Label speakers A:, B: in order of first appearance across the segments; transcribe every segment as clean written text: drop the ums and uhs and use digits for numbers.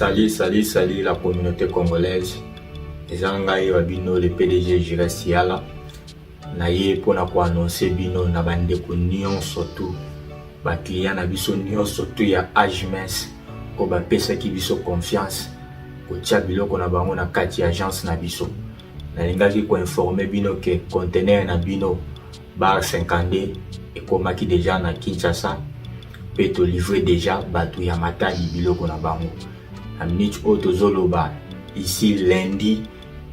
A: Salut, salut, salut la communauté congolaise. Eza ngai wa bino le PDG Jires Siala. Na ye mpona koannonce bino na bandeko nyonso tu baclient na biso nyonso tu ya Agmes oyo bapesaki biso confiance kotia biloko na bango na kati ya agence na biso. Nalingaki koinforme bino ke conteneur na bino bar 52 ekomaki deja na Kinshasa mpe tolivre deja bato ya Matadi biloko na bango. Na minute oyo tozoloba ici lundi,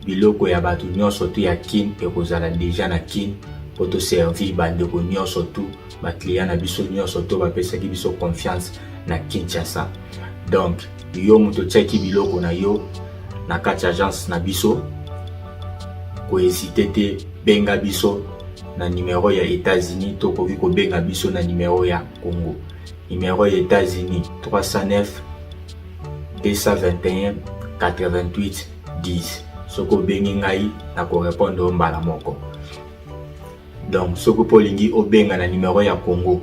A: biloko ya bato nyonso tu ya Kin ekozala deja na Kin mpo toservir bandeko nyonso tu baclient na biso nyonso to bapesaki biso confiance na Kinshasa. Donc yo moto otiaki biloko na yo na kati ya agence na biso, kohésite te, benga biso na numero ya États-Unis to okoki kobenga biso na numero ya Congo. Numero ya États-Unis 309 221 88 10. Soki obengi ngai nakorépondre yo mbala moko. Donc soki mpo olingi obenga na numero ya Congo,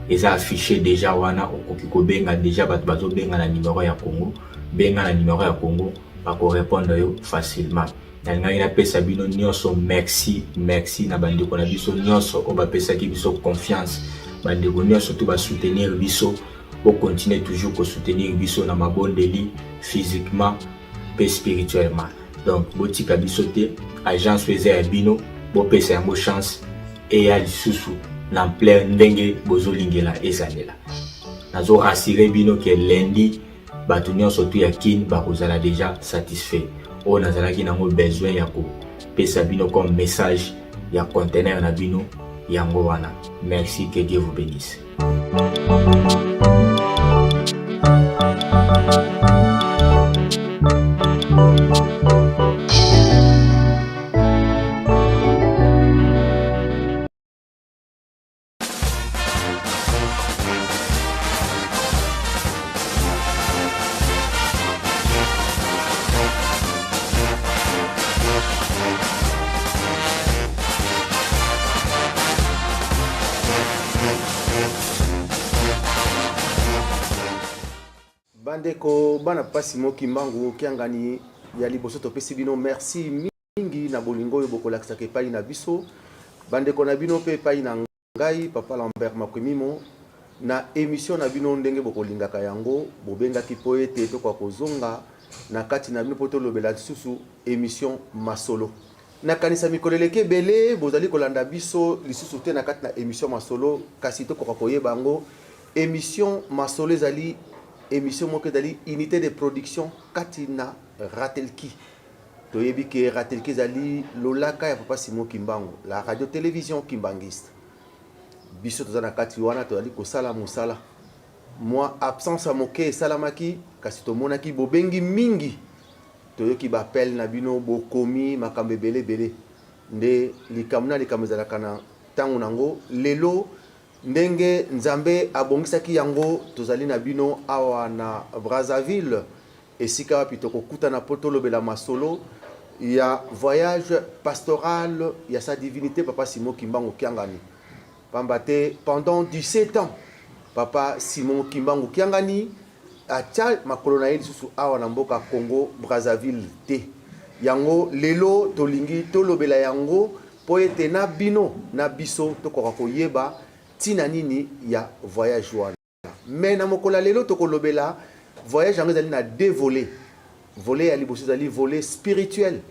A: eza affiché déjà wana, okoki kobenga déjà. Bato bazobenga na numero ya Congo, benga na numero ya Congo, bakorépondre yo facilement. Nalingaki napesa bino nyonso merci, merci na bandeko na biso nyonso oyo bapesaki biso confiance, bandeko nyonso to basoutenir biso. Bocontinue toujours kosoutenir biso na mabondeli, physiquement mpe spirituellement. Donc botika biso te, agence oyo eza ya bino, bopesa yango chance eya lisusu na ampleur ndenge bozolingela ezalela. Nazorassure bino ke lundi bato nyonso tu ya Kin bakozala déjà satisfait. Oyo nazalaki nango besoin ya kopesa bino comme message ya conteneur na bino, yango wana. Merci, que Dieu vous bénisse.
B: Bandeko bana pasi moki mbangu kiangani ya liboso, topesi bino merci mingi na bolingo oyo bokolakisaka epai na biso, bandeko na bino mpe epai na ngai papa Lambert Makwemimo na émission na bino ndenge bokolingaka yango. Bobengaki mpo ete tokoka kozonga na kati na bino mpo tolobela lisusu émission Masolo. Nakanisa mikolo eleki ebele bozali kolanda biso lisusu te na kati na émission Masolo, kasi tokoka koyeba yango. Émission Masolo ezali émission moko ezali unité de production kati na Ratelki. Toyebi ke Ratelki ezali lolaka ya papa Simon Kimbangu, la radio télévision kimbangiste. Biso toza na kati wana, tozali kosala mosala. Mwa absence ya moke esalamaki, kasi tomonaki bobengi mingi, toyoki baappel na bino, bokomi makambo ebele ebele. Nde likambo na likambo ezalaka na ntango nango. Lelo ndenge Nzambe abongisaki yango, tozali na bino awa na Brazzaville, esika wapi tokokutana mpo tolobela masolo ya voyage pastoral ya sa divinité papa Simon Kimbangu Kiangani. Pamba te pendant 17 ans papa Simon Kimbangu Kiangani atia makolo na ye lisusu awa na mboka Congo Brazzaville te. Yango lelo tolingi tolobela yango mpo ete na bino na biso tokoka koyeba ntina nini ya voyage wana. Mais na mokolo ya lelo tokolobela voyage yango ezali na deux volets. Volet ya liboso ezali volet spirituel,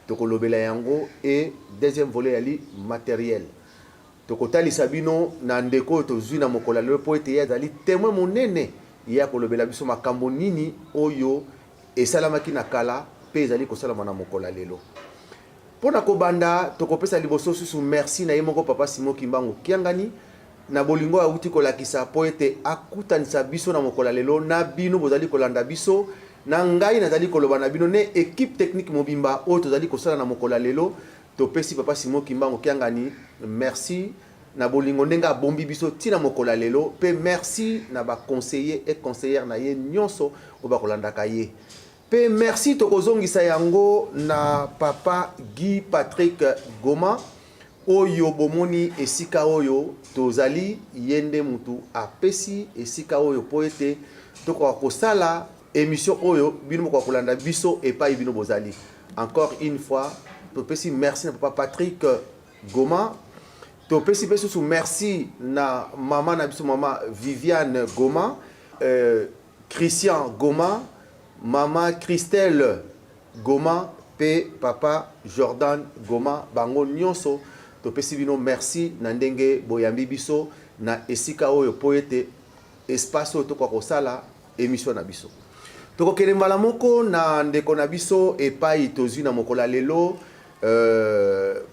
B: tokolobela yango, et deuxième volet ezali matériel. Tokotalisa bino na ndeko oyo tozwi na mokolo ya lelo mpo ete ye azali témoin monene, ye akolobela biso makambo nini oyo esalamaki na kala mpe ezali kosalama na mokolo ya lelo. Mpo na kobanda, tokopesa liboso susu merci na ye moko papa Simon Kimbangu Kiangani na bolingo awuti kolakisa mpo ete akutanisa biso na mokolo ya lelo na bino bozali kolanda biso, na ngai nazali koloba na bino ne equipe technique mobimba oyo tozali kosala na mokolo ya lelo. Topesi papa Simon Kimbangu Kiangani merci na bolingo ndenge abombi biso ti na mokolo ya lelo, mpe merci na ba conseillers et conseillères na ye nyonso oyo bakolandaka ye. Mpe merci tokozongisa yango na papa Guy Patrick Goma oyo bomoni esika oyo tozali, ye nde mutu apesi esika oyo mpo ete tokoka kosala. Emission oyo bino moko kolanda biso epai bino bozali. Encore une fois, topesi merci na papa Patrick Goma. Topesi mpe susu merci na mama na biso, mama Viviane Goma, Christian Goma, mama Christelle Goma mpe papa Jordan Goma. Bango nyonso topesi bino merci na ndenge boyambi biso na esika oyo, mpo ete espace oyo tokoka kosala émission na biso. Tokokende mbala moko na ndeko na biso epai tozwi na mokolo ya lelo,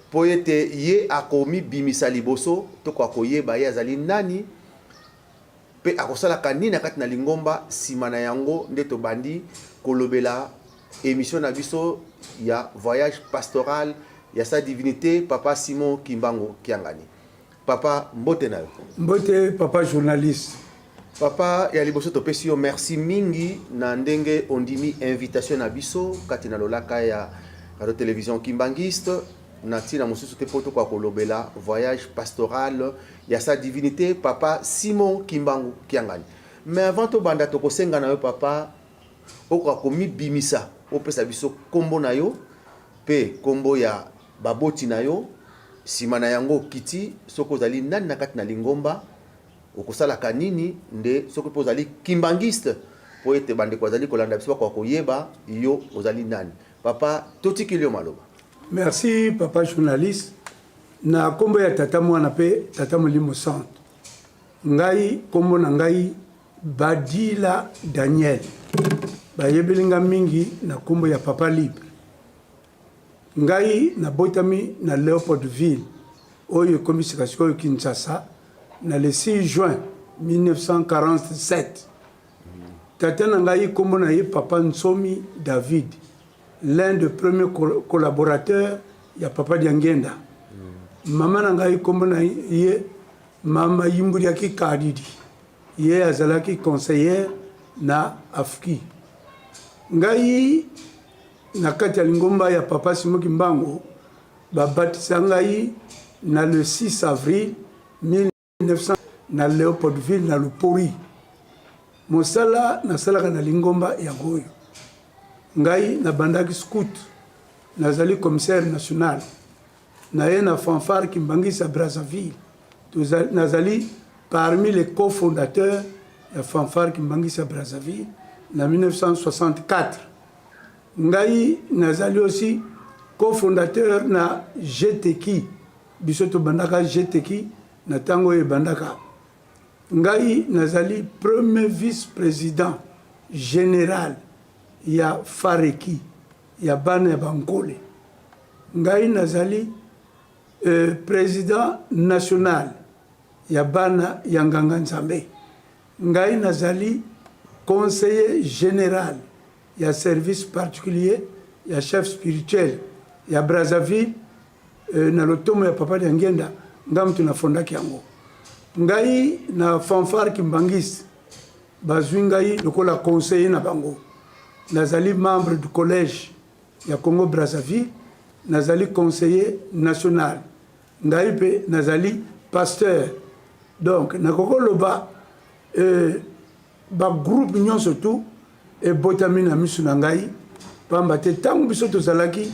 B: mpo ete ye akomibimisa liboso, tokoka koyeba ye azali nani mpe akosalaka nini na kati na lingomba. Nsima na yango nde tobandi kolobela émission na biso ya voyage pastoral ya sa divinité papa Simon Kimbangu Kiangani. Papa, mbote na yo.
C: Mbote, papa journaliste.
B: Papa, ya liboso topesi yo merci mingi na ndenge ondimi invitation na biso kati na lolaka ya radio télévision kimbangiste, na ntina mosusu te mpo tokoka kolobela voyage pastoral ya sa divinité papa Simon Kimbangu Kiangani. Mais avant tobanda, tokosenga na yo, papa, okoka komibimisa, opesa biso nkombo na yo mpe nkombo ya baboti na yo. Nsima na yango kiti soki ozali nani na kati na lingomba, okosalaka nini, nde soki mpe ozali kimbangiste, mpo ete bandeko bazali kolanda biso bakoka koyeba yo ozali nani. Papa, totikeli yo maloba.
C: Merci, papa journaliste. Na nkombo ya Tata, Mwana mpe Tata Molimo Centre, ngai nkombo na ngai Badila Daniel, bayebeli nga mingi na nkombo ya Papa Libre. Ngai nabotami na Léopoldville, oyo ekomi sika sikoyo Kinshasa, na le 6 juin 1947. Tata na ngai, nkombo na ye papa Nsomi David, l'un des premiers collaborateurs ya papa Diangenda. Mama na ngai, nkombo na ye mama Yimbuliaki Kadidi, ye azalaki conseillère na AFKI. Ngai na kati ya lingomba ya papa Simon Kimbangu, babatisa ngai na le 6 avril 1900 na Léopoldville, na Lupori. Mosala nasalaka na lingomba yango oyo: ngai nabandaki scout, nazali commissaire national na ye na fanfare kimbangiste ya Brazzaville. Nazali parmi les cofondateurs ya fanfare kimbangiste ya Brazzaville na 1964. Ngai nazali aussi cofondateur na GTK. Biso tobandaka GTK na ntango oyo ebandaka. Ngai nazali premier vice-président général ya Fareki ya bana ya Bankole. Ngai nazali président national ya bana ya Nganga Nzambe. Ngai nazali conseiller général ya service particulier ya chef spirituel ya Brazzaville, na lotomo ya papa Diangenda. Ngai mutu nafondaki yango. Ngai na fanfare kimbangiste, bazwi ngai lokola conseiller na bango. Nazali membre du collège ya Congo Brazzaville, nazali conseiller national. Ngai mpe nazali pasteur. Donc nakoki koloba bagroupe nyonso tu ebotami na miso na ngai, pamba te ntango biso tozalaki,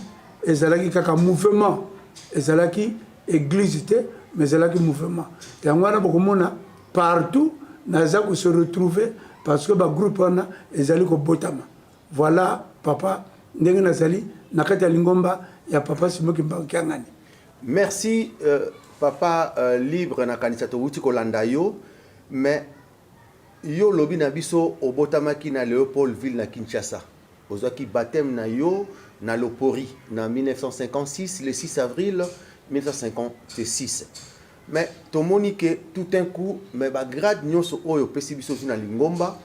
C: ezalaki kaka mouvement, ezalaki église te, mais ezalaki mouvement. Yango wana bokomona partout naza kose retrouver, parce que bagroupe wana ezali kobotama. Voilà, papa, ndenge nazali na kati ya lingomba ya papa Simon Kimbangu Kiangani.
B: Merci, papa Libre. Nakanisa towuti kolanda yo, mais yo olobi na biso obotamaki na Léopoldville na Kinshasa, ozwaki baptême na yo na Lopori na 1956, le 6 avril 1956. Mais tomoni ke tout un coup, mais bagrade nyonso oyo opesi biso ozwi na lingomba,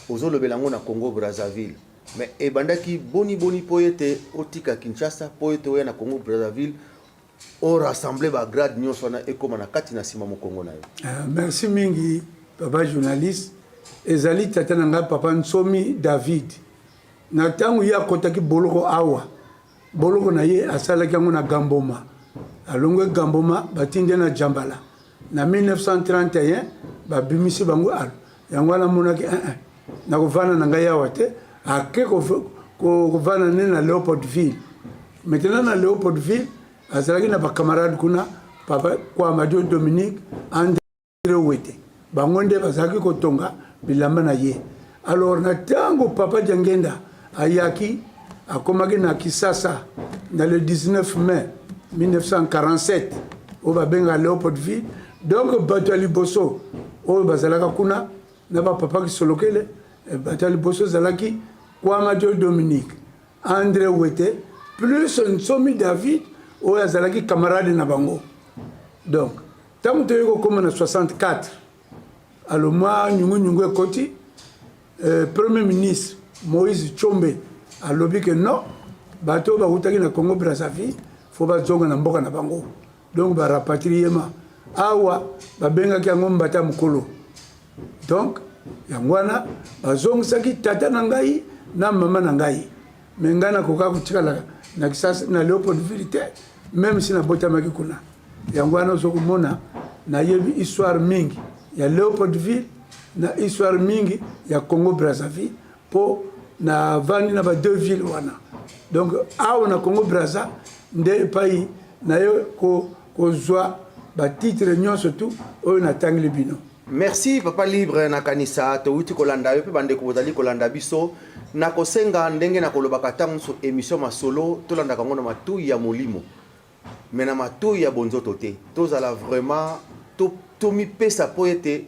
B: ozolobela yango na Congo Brazzaville. Mais ebandaki boni boni mpo ete otika Kinshasa, mpo ete oya na Congo Brazzaville, orassemble bagrade nyonso wana ekóma na kati na nsima mokongo na yo?
C: Merci mingi, papa journaliste. Ezali tata na ngai, papa Nsomi David. Na ntango ye akɔtaki boloko awa, boloko na ye asalaki yango na Gamboma. Alongwe Gamboma, batindi na Jambala na 1931, babimisi bango. Alo yango wana amonaki nakovanda na ngai awa te. Ake kovanda nde na Leopoldville. Maintenant na Leopoldville azalaki na bacamarade kuna, papa Kwamadio Dominique, Andre Wete, bango nde bazalaki kotonga bilamba na ye. Alors na ntango papa Diangenda ayaki, akomaki na Kisasa na le 19 mai 1947, oyo babengaka Leopoldville. Donc bato ya liboso oyo bazalaka kuna na bapapa Kisolokele, bato ya liboso ezalaki Kwamadio Dominique, Andre Wete, plus Nsomi David oyo azalaki camarade na bango. Donc ntango toyei kokóma na 64, alors mwa nyungunyungu ekoti. Premier ministre Moïse Tshombe alobi ke non, bato oyo bawutaki na Congo Brazzaville fo bazonga na mboka na bango. Donc barapatriement awa babengaki yango mbata mokolo. Donc yango wana bazongisaki tata na ngai na mama na ngai, me ngai nakoka kotikala na Kisasa, na Leopoldville te, même si nabotamaki kuna. Yango wana ozo komona nayebi histoire mingi ya Leopoldville na histoire mingi ya Congo Brazzaville, mpo navandi na ba deux villes wana. Donc awa na Congo Brazza nde epai naye kozwa batitre nyonso tu oyo natangeli bino.
B: Merci papa Libre. Nakanisa towuti kolanda yo mpe bandeko bozali kolanda biso. Nakosenga ndenge na kolobaka ntango nyonso, émission masolo tolandaka yango na matoi ya molimo, me na matoi ya bonzoto te. Tozala vraiment tomipesa mpo ete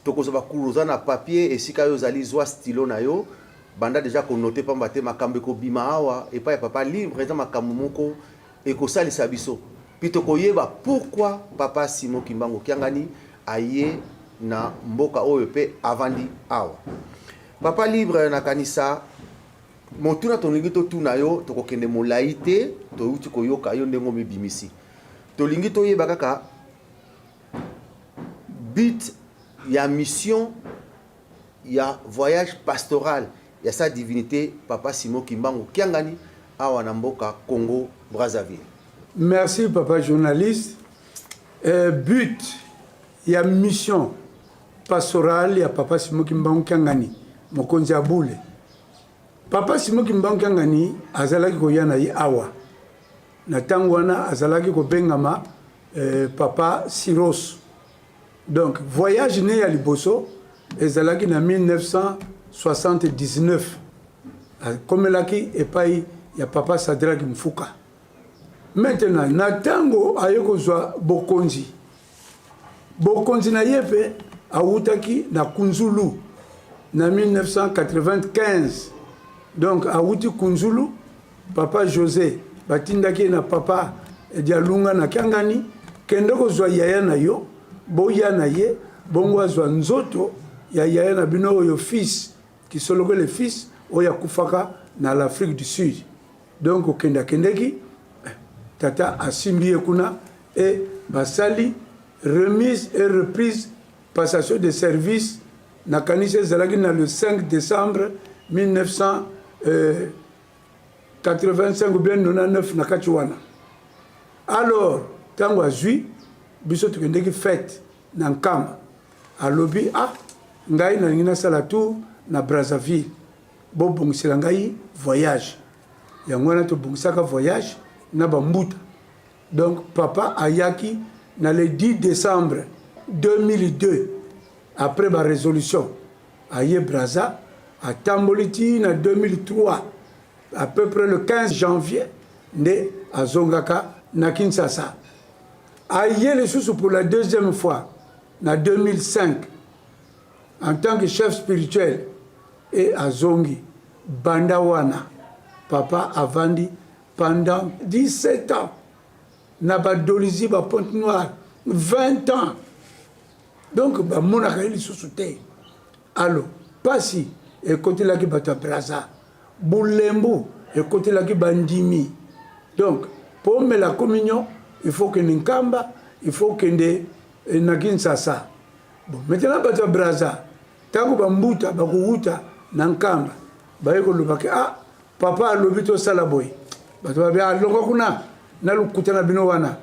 B: tokozwa bakulu. Oza na papier esika oyo ozali, zwa stylo na yo, banda deja konoter, pamba te makambo ekobima awa epai ya papa Libre eza makambo moko ekosalisa biso mpi tokoyeba pourquoi papa Simon Kimbangu Kiangani aye na mboka oyo mpe avandi awa. Papa Libre, nakanisa motuna tolingi totuna yo, tokokende molai te. Toyuti koyoka yo ndenge omibimisi. Tolingi toyeba kaka but ya mission ya voyage pastoral ya sa divinité papa Simon Kimbangu Kiangani awa na mboka Congo Brazzaville.
C: Merci papa journaliste. But ya mission pastorale ya papa Simon Kimbangu Kiangani, mokonzi ya bule, papa Simon Kimbangu Kiangani azalaki koya na ye awa na ntango wana azalaki kobengama papa Siros. Donc voyage ne ya liboso ezalaki na 1979, akomelaki epai ya papa Sadraki Mfuka. Maintenant na ntango aye kozwa bokonzi, bokonzi na ye mpe awutaki na Kunzulu na 1995. Donc awuti Kunzulu, papa José batindaki ye na papa Dialunga na Kiangani: kende kozwa yaya na yo, boya na ye bongo azwa nzoto ya yaya na bino oyo fils Kisolokele, fils oyo akufaka na l'Afrique du Sud. Donc okende, akendeki, tata asimbi ye kuna e basali remise et reprise, passation de service. Nakanisi ezalaki na le 5 décembre 1985 ou bien 99, na kati wana. Alors ntango azwi biso, tokendeki fête na Nkamba. Alobi: ah, ngai nalingi nasala tour na Brazzaville, bobongisela ngai voyage. Yango wana tobongisaka voyage na bambuta. Donc papa ayaki na le 10 décembre 2002. Après barésolution, aye Braza, atamboli ti na 2003, à peu près le 15 janvier nde azongaka na Kinshasa. Aye lisusu pour la deuxième fois na 2005 en tant que chef spirituel e azongi. Banda wana papa avandi pendant 17 ans na badolizi, bapointe noire, 20 ans. Donc bamonaka ye lisusu te. Alo pasi ekotelaki bato ya Braza, bulembu ekotelaki bandimi. Donc mpo omela communion, il faut kende Nkamba, il faut kende na Kinshasa. Bon, maintenant bato ya Braza, ntango bambuta bakowuta na Nkamba, baye kolobaki: ah, papa alobi tosala boye. Bato babi: alongwa kuna na lokuta na bino wana,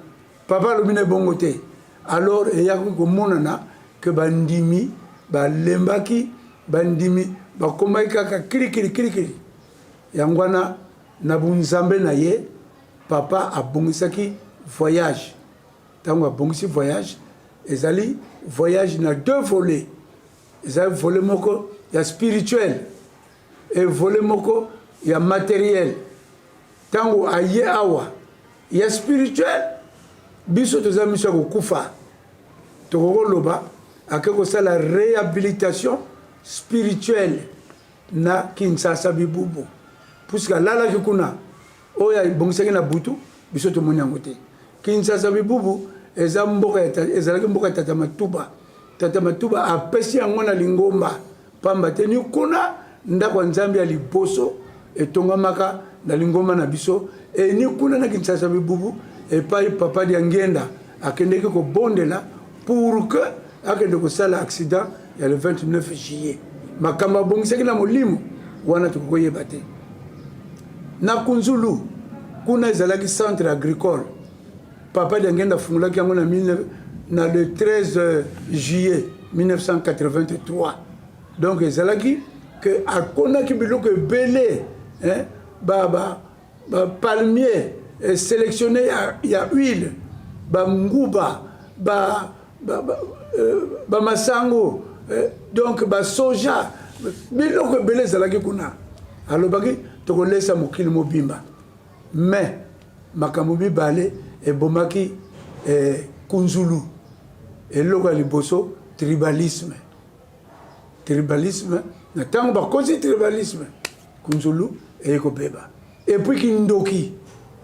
C: papa alobi na ebongo te. Alors eyaki komonana ke bandimi balembaki, bandimi bakomaki kaka kilikili kilikili. Yango wana na bunzambe na ye papa abongisaki voyage. Ntango abongisi voyage, ezali voyage na deux volets. Ezali volet moko ya spirituel et volet moko ya materiel. Ntango aye awa ya spirituel, biso toza miso ya kokufa, tokoki koloba ake kosala réhabilitation spirituelle na Kinshasa Bibubu, puisque alalaki kuna. Oyo abongisaki na butu, biso tomoni yango te. Kinshasa Bibubu eza mboka, ezalaki mboka ya Tata Matuba. Tata Matuba apesi yango na lingomba, pamba te ni kuna ndako ya Nzambe ya liboso etongamaka na lingomba na biso. E ni kuna na Kinshasa Bibubu epai Papa Diangienda akendeki kobondela pour que akende kosala accident ya le 29 juillet. Makambo abongisaki na molimo wana tokoki koyeba te. Na Kunzulu kuna ezalaki centre agricole. Papa Diangienda afungolaki yango na le 13 juillet 1983. Donc ezalaki ke akonaki biloko ebele, hein, ba palmier sélectionné ya huile, banguba, bamasango, donc basoja, biloko ebele ezalaki kuna. Alobaki tokolesa mokili mobimba. Mais makambo mibale ebomaki Kunzulu. Eloko ya liboso, tribalisme. Tribalisme, na ntango bakozi tribalisme, Kunzulu eye kobeba. Et puis kindoki,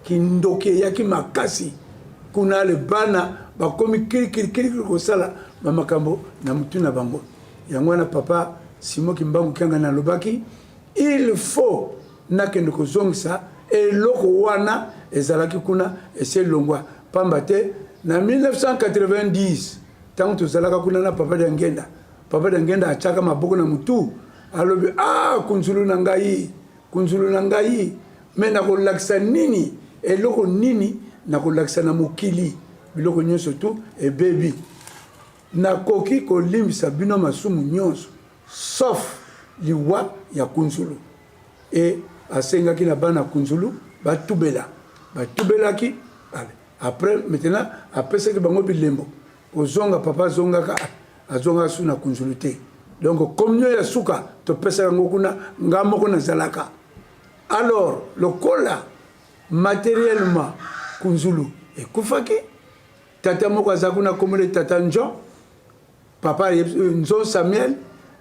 C: kindoki eyaki makasi kuna. Le bana bakomi kilikili kosala bamakambo na mutu na bango. Yango wana Papa Simon Kimbangu Kiangani alobaki: il faut nakende kozongisa eloko wana ezalaki kuna, esi elongwa. Pamba te na 1990, ntango tozalaka kuna na Papa Diangenda, Papa Diangenda atiaka maboko na mutu, alobi: "Ah, Kunzulu na ngai, Kunzulu na ngai, me nakolakisa nini? Eloko nini nakolakisa na mokili? Biloko nyonso tu ebebi. Nakoki kolimbisa bino masumu nyonso sauf liwa ya Kunzulu." E asengaki na bana Kunzulu batubela. Batubelaki. Après, maintenant apesaki bango bilembo kozonga. Papa azongaka, azongaka su na Kunzulu te. Donc communion ya suka topesaka yango kuna, nga moko nazalaka. Alors lokola matériellement Kunzulu ekufaki, tata moko aza kuna, komole tata Njon, papa Nzon Samuel,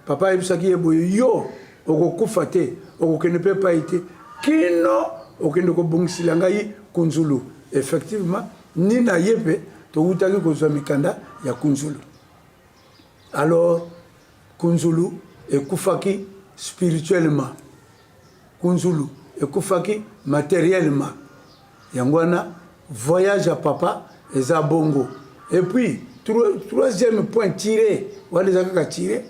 C: papa ayebisaki ye boye: "Yo okokufa te, okokende mpe epai te kino okende kobongisela ngai Kunzulu." Effectivement, ni na ye mpe towutaki kozwa mikanda ya Kunzulu. Alors Kunzulu ekufaki spirituellement, Kunzulu ekufaki matériellement. Yango wana voyage ya papa eza bongo. Et puis troisième point tiré wana eza kaka tiré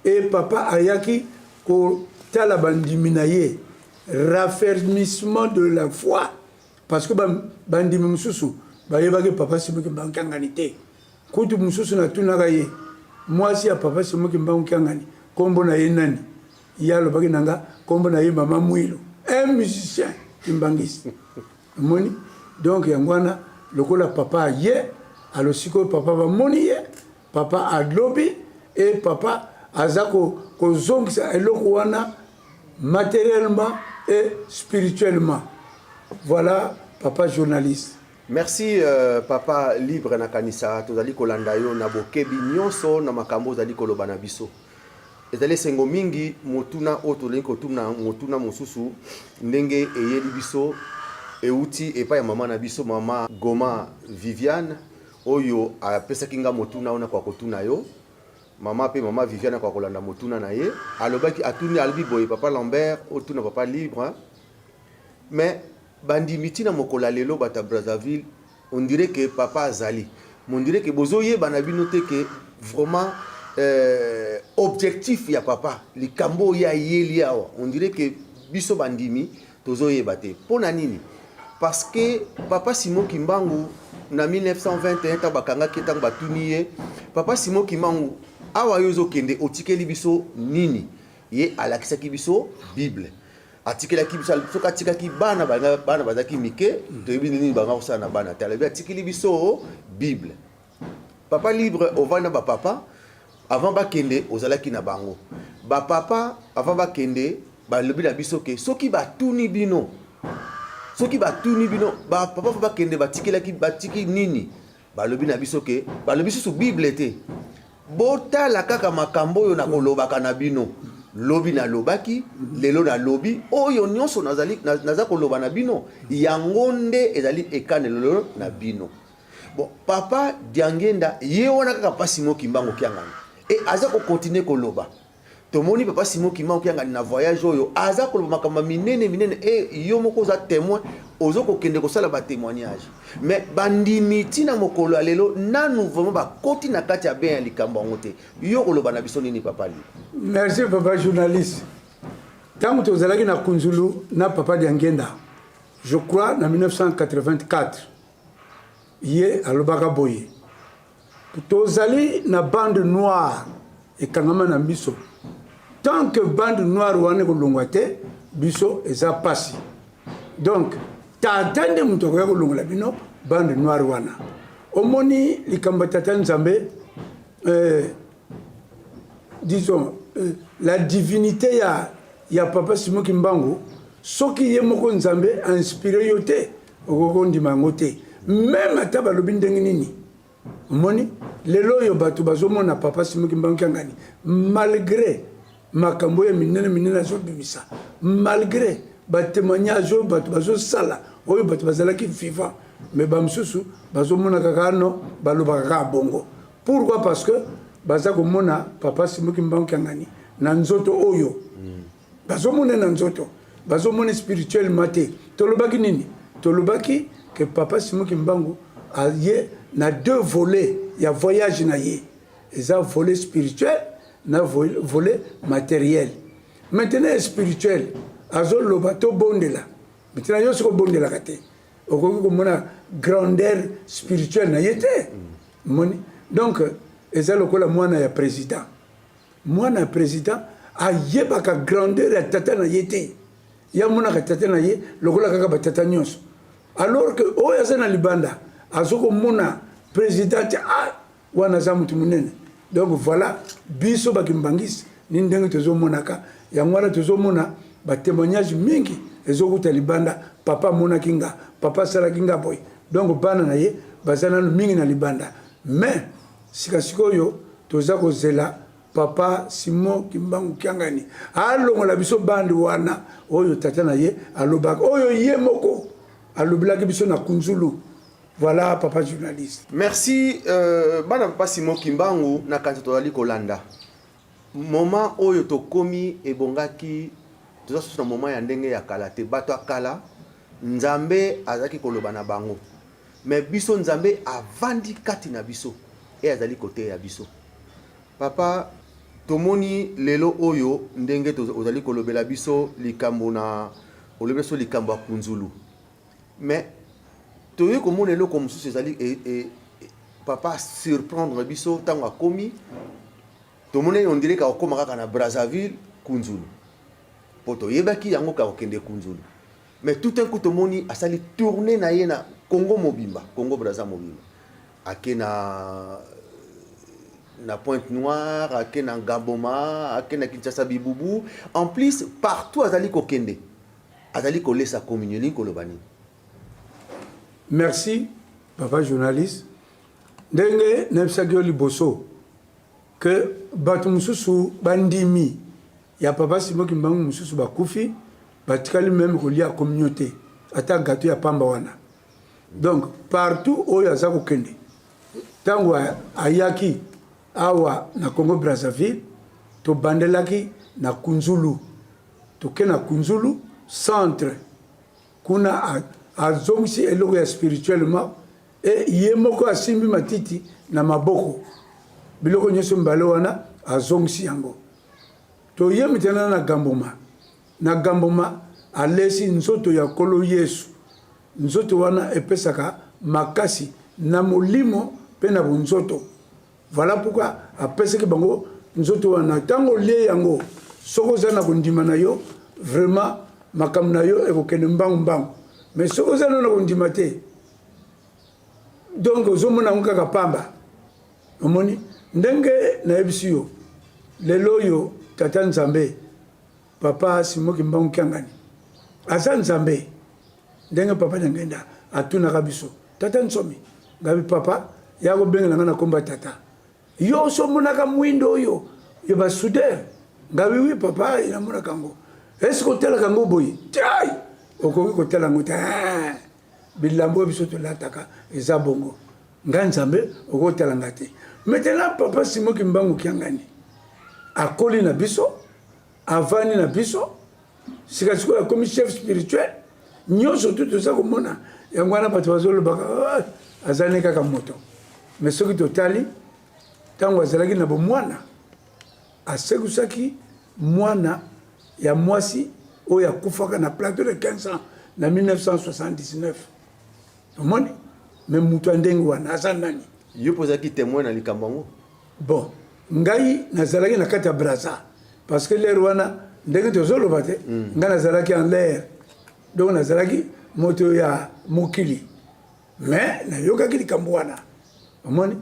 C: e papa ayaki kotala bandimi na ye, raffermissement de la foi, parce que bandimi mosusu bayebaki Papa Simon Kimbangu Kiangani te. Kutu mosusu natunaka ye: "Mwasi ya Papa Simon Kimbangu Kiangani, nkombo na ye nani?" Ye alobaki na nga nkombo na ye Mama Mwilo, un musicien kimbangisi. Omoni, donc yango wana lokola papa aye, alo sikoyo papa bamoni ye, papa alobi e papa aza kozongisa eloko wana matériellement et spirituellement. Voilà, papa journaliste.
B: Merci, papa Libre. Nakanisa tozali kolanda yo na bokebi nyonso na makambo ozali koloba na biso. Ezali esengo mingi. Motuna oyo tolingi kotuna, motuna mosusu ndenge eyeli biso, euti epai ya mama na biso, mama Goma Viviane, oyo apesaki nga motuna wana kwa kotuna yo, mama. Mpe mama Viviane akwa kolanda motuna na ye. Alobaki, atuni, alobi boye: "Papa Lambert, otuna papa Libre, mais bandimi ntina mokolo ya lelo, bato ya Brazzaville, on dirait que papa azali, on dirait que bozoyeba na bino te ke vraiment objectif ya papa, likambo oyo ayeli awa, on dirait que biso bandimi tozoyeba te. Mpo na nini? Parce que papa Simon Kimbangu na 1921, ntango bakangaki, ntango batuni ye: 'Papa Simon Kimbangu, awa yo ozokende, otikeli biso nini?' Ye alakisaki biso Bible. Atikelaki biso, soki atikaki bana, bana bazalaki mike, toyebi nini banga kosala na bana te. Alobi atikeli biso Bible. Papa Libre, ovandi na ba papa avant bakende, ozalaki na bango. Ba papa avant bakende balobi na biso ke soki batuni bino, soki batuni bino ba papa bakende batikelaki, batiki nini, balobi na biso ke balobi susu Bible te. Botala kaka makambo oyo nakolobaka na bino. Lobi nalobaki, lelo nalobi, oyo nyonso nazali naza koloba na bino, yango nde ezali ekanelo na bino. Bon, papa Diangenda ye wana kaka papa Simon Kimbangu Kiangani e aza ko continuer koloba. Tomoni papa Simon Kimbangu Kiangani na voyage oyo aza koloba makambo minene minene e yo moko oza témoin, ozo kokende kosala ba témoignage. Mais bandimi tina mokolo ya lelo nanu vraiment bakoti na kati ya bien ya likambo yango te. Yo koloba na biso nini papa Li?
C: Merci papa journaliste. Tango tozalaki na Kunzulu na papa Diangenda, je crois na 1984, ye alobaka boye, tozali na bande noire ekangama na biso, tant que bande noire wana ekolongwa te, biso eza pasi. Donc tata nde moto akoya kolongola bino bande noire wana. Omoni likambo ya tata Nzambe, disons la divinité ya papa Simon Kimbangu, soki ye moko Nzambe inspiré yo te, okoki kondima yango te. Même ata balobi ndenge nini. Omoni lelo oyo bato bazomona papa Simon Kimbangu Kiangani, malgré makambo ya minene minene azobimisa, malgré ba témoignage oyo bato bazosala, oyo bato bazalaki vivant, mais bamosusu bazomona kaka no, balobaka kaka bongo. Pourquoi? Parce que baza komona papa Simon Kimbangu Kiangani na nzoto oyo bazomona na nzoto, bazomona spirituellement te. Tolobaki nini? Tolobaki ke papa Simon Kimbangu aye na deux volets ya voyage na ye, eza volet spirituel na volet matériel. Maintenant spirituel azoloba tobondela. Maintenant yo soki obondelaka te, okoki komona grandeur spirituelle na ye te. Moni donc eza lokola mwana ya président. Mwana ya président ayebaka grandeur ya tata na ye te, ye amonaka tata na ye lokola kaka batata nyonso, alors que oyo aza na libanda azokomona président te, ah wana aza motu monene. Donc voilà, biso bakimbangisi ni ndenge tozomonaka yango wana, tozomona batémoignage mingi ezokuta libanda, papa amonaki nga, papa asalaki nga boye. Donc bana na ye baza nanu mingi na libanda, mais sikasikoyo toza kozela papa Simon Kimbangu Kiangani alongola biso bande wana oyo tata na ye alobaka, oyo ye moko alobelaki biso na Kunzulu. Voilà papa journaliste.
B: Merci bana papa Simon Kimbangu na kanisa tozali kolanda. Moment oyo tokomi ebongaki toza susu na moment ya ndenge ya kala te. Bato ya kala Nzambe azalaki koloba na bango. Mais biso Nzambe avandi kati na biso e azali koteya biso. Papa, tomoni lelo oyo ndenge ozali kolobela biso likambo na olobi biso likambo ya Kunzulu. Mais toyei komona eloko mosusu ezali papa surprendre biso ntango akomi, tomoni on dirait akokoma kaka na Brazzaville Kunzulu, po toyebaki yango kaka kokende Kunzulu. Mais tout un coup tomoni asali tournée na ye na Congo mobimba, Congo Brazza mobimba. Ake na Pointe Noire, ake na Gaboma, ake na Kinshasa Bibubu. En plus partout azali kokende, azali kolesa communion. Elingi koloba nini?
C: Merci papa journaliste. Ndenge nayebisaki yo liboso ke bato mosusu bandimi ya papa Simon Kimbangu mosusu bakufi, batikali même kolia communion te, ata gâteau ya pamba wana. Donc partout oyo aza kokende, ntango ayaki awa na Congo Brazzaville, tobandelaki na Kunzulu, toke na Kunzulu centre kuna, azongisi eloko ya spirituellement e ye moko asimbi matiti na maboko, biloko nyonso mibale wana azongisi yango. Toye mitana na Gamboma. Na Gamboma alesi nzoto ya Nkolo Yesu. Nzoto wana epesaka makasi na molimo mpe na bonzoto. Voilà pourquoi apesaki bango nzoto wana. Ntango olie yango, Soki oza na kondima na yo, vraiment makambo na yo ekokende mbangu mbangu. Mais soki oza na kondima te, donc ozomona yango kaka pamba. Omoni ndenge nayebisi yo lelo oyo, tata Nzambe, papa Simon Kimbangu Kiangani aza Nzambe. Ndenge papa Diangienda atunaka biso, tata Nsomi, ngabi papa ya kobengela nga na kombo ya tata, yo oso omonaka mwindo oyo ya ba soudeur? Ngabi oui papa, namonaka yango. Est-ce que otalaka yango boye? Tai okoki kotala yango te. Bilambo oyo biso tolataka eza bongo, nga Nzambe okotala nga te. Maintenant papa Simon Kimbangu Kiangani akoli na biso, avandi na biso, sika sikoyo akomi chef spirituel. Nyonso tu toza komona yango wana, bato bazolobaka ah, aza ne kaka moto. Mais soki totali ntango azalaki na bomwana, asekusaki mwana ya mwasi oyo akufaka na plateau de 15 ans na 1979. Omoni, mais moto ya ndenge wana aza nani?
B: Yo mpo ozalaki témoin na likambo yango?
C: Bon, ngai nazalaki na kati ya Braza, parce que l'heure wana ndenge tozoloba te, ngai nazalaki en l'air, donc nazalaki moto ya mokili, mais nayokaki likambo wana. Omoni,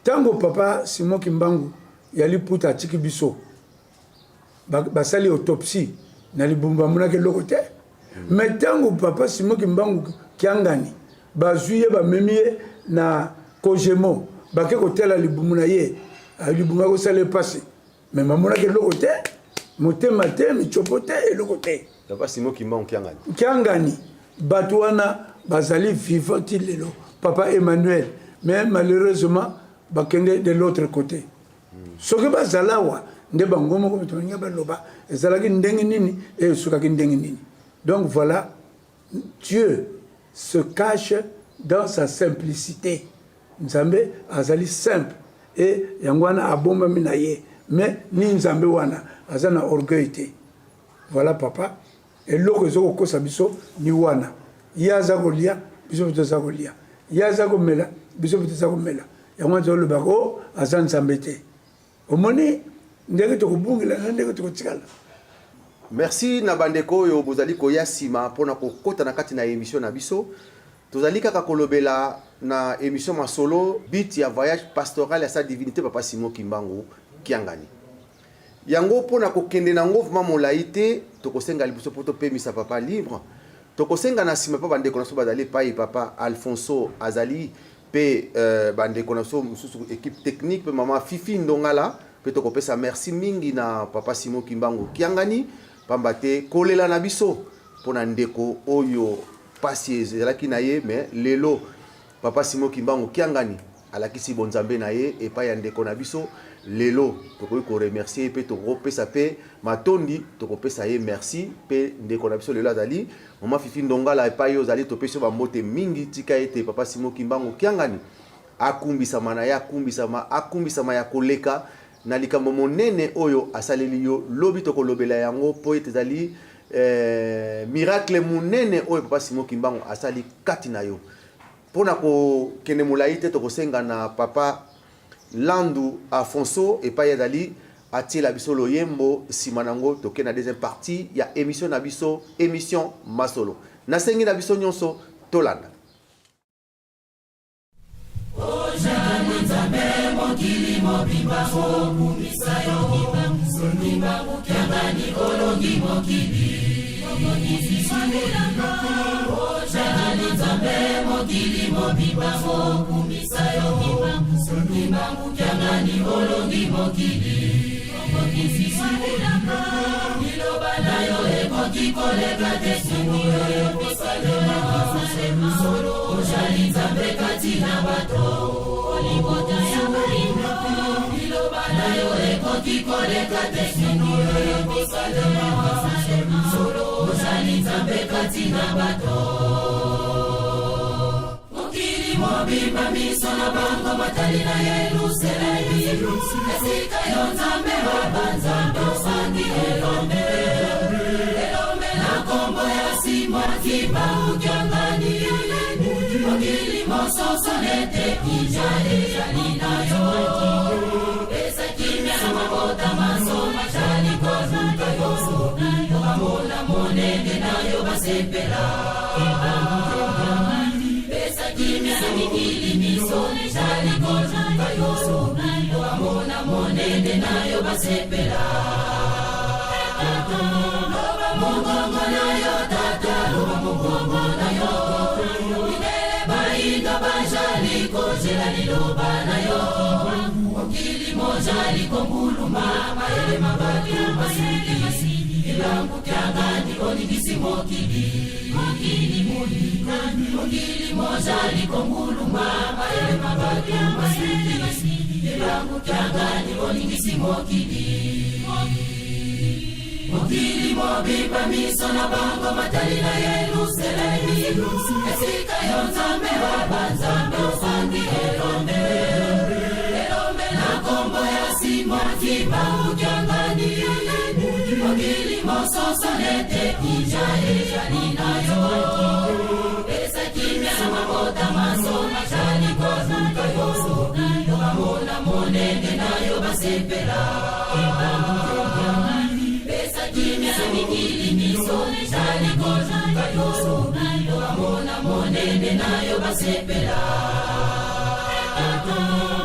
C: ntango papa Simon Kimbangu ya liputa atiki biso, basali autopsie na libumu, bamonaki eloko te. Mais ntango papa Simon Kimbangu Kiangani bazwi ye, bamemi ye na Kojemo, bake kotala libumu na ye, libumu akosala epasi, mais bamonaki eloko te, motema te, michopo te, eloko te.
B: Papa Simon Kimbangu Kiangani.
C: Kiangani, bato wana bazali vivant ti lelo, papa Emmanuel, mais malheureusement bakende de l'autre côté. Soki bazala awa nde bango moko bato balingi baloba ezalaki ndenge nini e esukaki ndenge nini. Donc voilà, Dieu se cache dans sa simplicité. Nzambe azali simple e yango wana abombami na ye, mais ni Nzambe wana aza na orgueil te. Voilà papa, eloko ezokokosa biso ni wana, ye aza kolia, biso mpe toza kolia, ye aza komela, biso mpe toza komela. Yango wana tozolobaka o aza Nzambe te. Omoni ndenge tokobungela na ndenge tokotikala.
B: Merci na bandeko oyo bozali koya nsima mpona kokɔta na kati na émission na biso. Tozali kaka kolobela na émission Masolo but ya voyage pastoral ya sa divinité papa Simon Kimbangu Kiangani. Yango mpona kokende nango vraiment molai te, tokosenga liboso mpo topemisa papa libre. Tokosenga na nsima mpo bandeko na biso bazali epai papa Alfonso azali mpe bandeko na biso mosusu, équipe technique, mpe mama Fifi Ndongala. Mpe tokopesa merci mingi na papa Simon Kimbangu Kiangani, pamba te kolela na biso mpona ndeko oyo pasi ezalaki na ye, mais lelo papa Simon Kimbangu Kiangani alakisi bonzambe na ye epai ya ndeko na biso. Lelo tokoki koremercier ye mpe tokopesa mpe matondi, tokopesa ye merci. Mpe ndeko na biso lelo azali mama Fifi Ndongala, epai oyo ozali, topesi yo bambote mingi. Tika ete papa Simon Kimbangu Kiangani akumbisama na ye, akumbisama, akumbisama ya koleka na likambo monene oyo asaleli yo. Lobi tokolobela yango mpo ete ezali miracle monene oyo papa Simon Kimbangu asali kati na yo. Mpona kokende molai te, tokosenga na papa Landu Afonso epai azali atiela biso loyembo. Nsima nango tokende na deuxième partie ya émission na biso, émission Masolo. Nasengi na biso nyonso tolanda.
D: Nzambe, mokili mobimba okumisa yo. Kimbangu Kiangani, olongi mokili. Ozali Nzambe, mokili mobimba okumisa yo. Kimbangu Kiangani, olongi mokili. Liloba na yo ekoki koleka te, soki oyo kosalema. Ozali Nzambe kati na bato, libota ya bayindo. Liloba na yo ekoki koleka te, soki oyo kosalema. Ozali Nzambe kati na bato. Mokili mobimba miso na bango matali na Yelusalemi, esika yo Nzambe wa banzambe osangi elombe, elombe na kombo ya Simon Kimbangu Kiangani. Mokili mososo nete kija ezali na yo, pesa kimia na mabota maso majali koluka. mikili miso ezali koluka yo. Bamona monene na yo basepela. Loba mongongo na yo tata, loba mongongo na yo. Mindele bayindo bajali kozela liloba na yo. Mokili mozali konguluma, mayele ma bato masili. Kimbangu Kiangani oningisi mokili. Mokili mozali konguluma, mayele ma bato masili. Kimbangu Kiangani oningisi mokili. Mokili mobimba miso na bango matali na Yelusalemi, esika yo Nzambe wa banzambe ofandi elombe. Elombe na nkombo ya Simon Kimbangu Kiangani. Mokili mososola ete inja ezali na yo. Pesa kimia na mabota manso mazali koluka yo. Bamona monene na yo basepela. Pesa kimia na mikili miso ezali koluka yo. Bamona monene na yo basepela.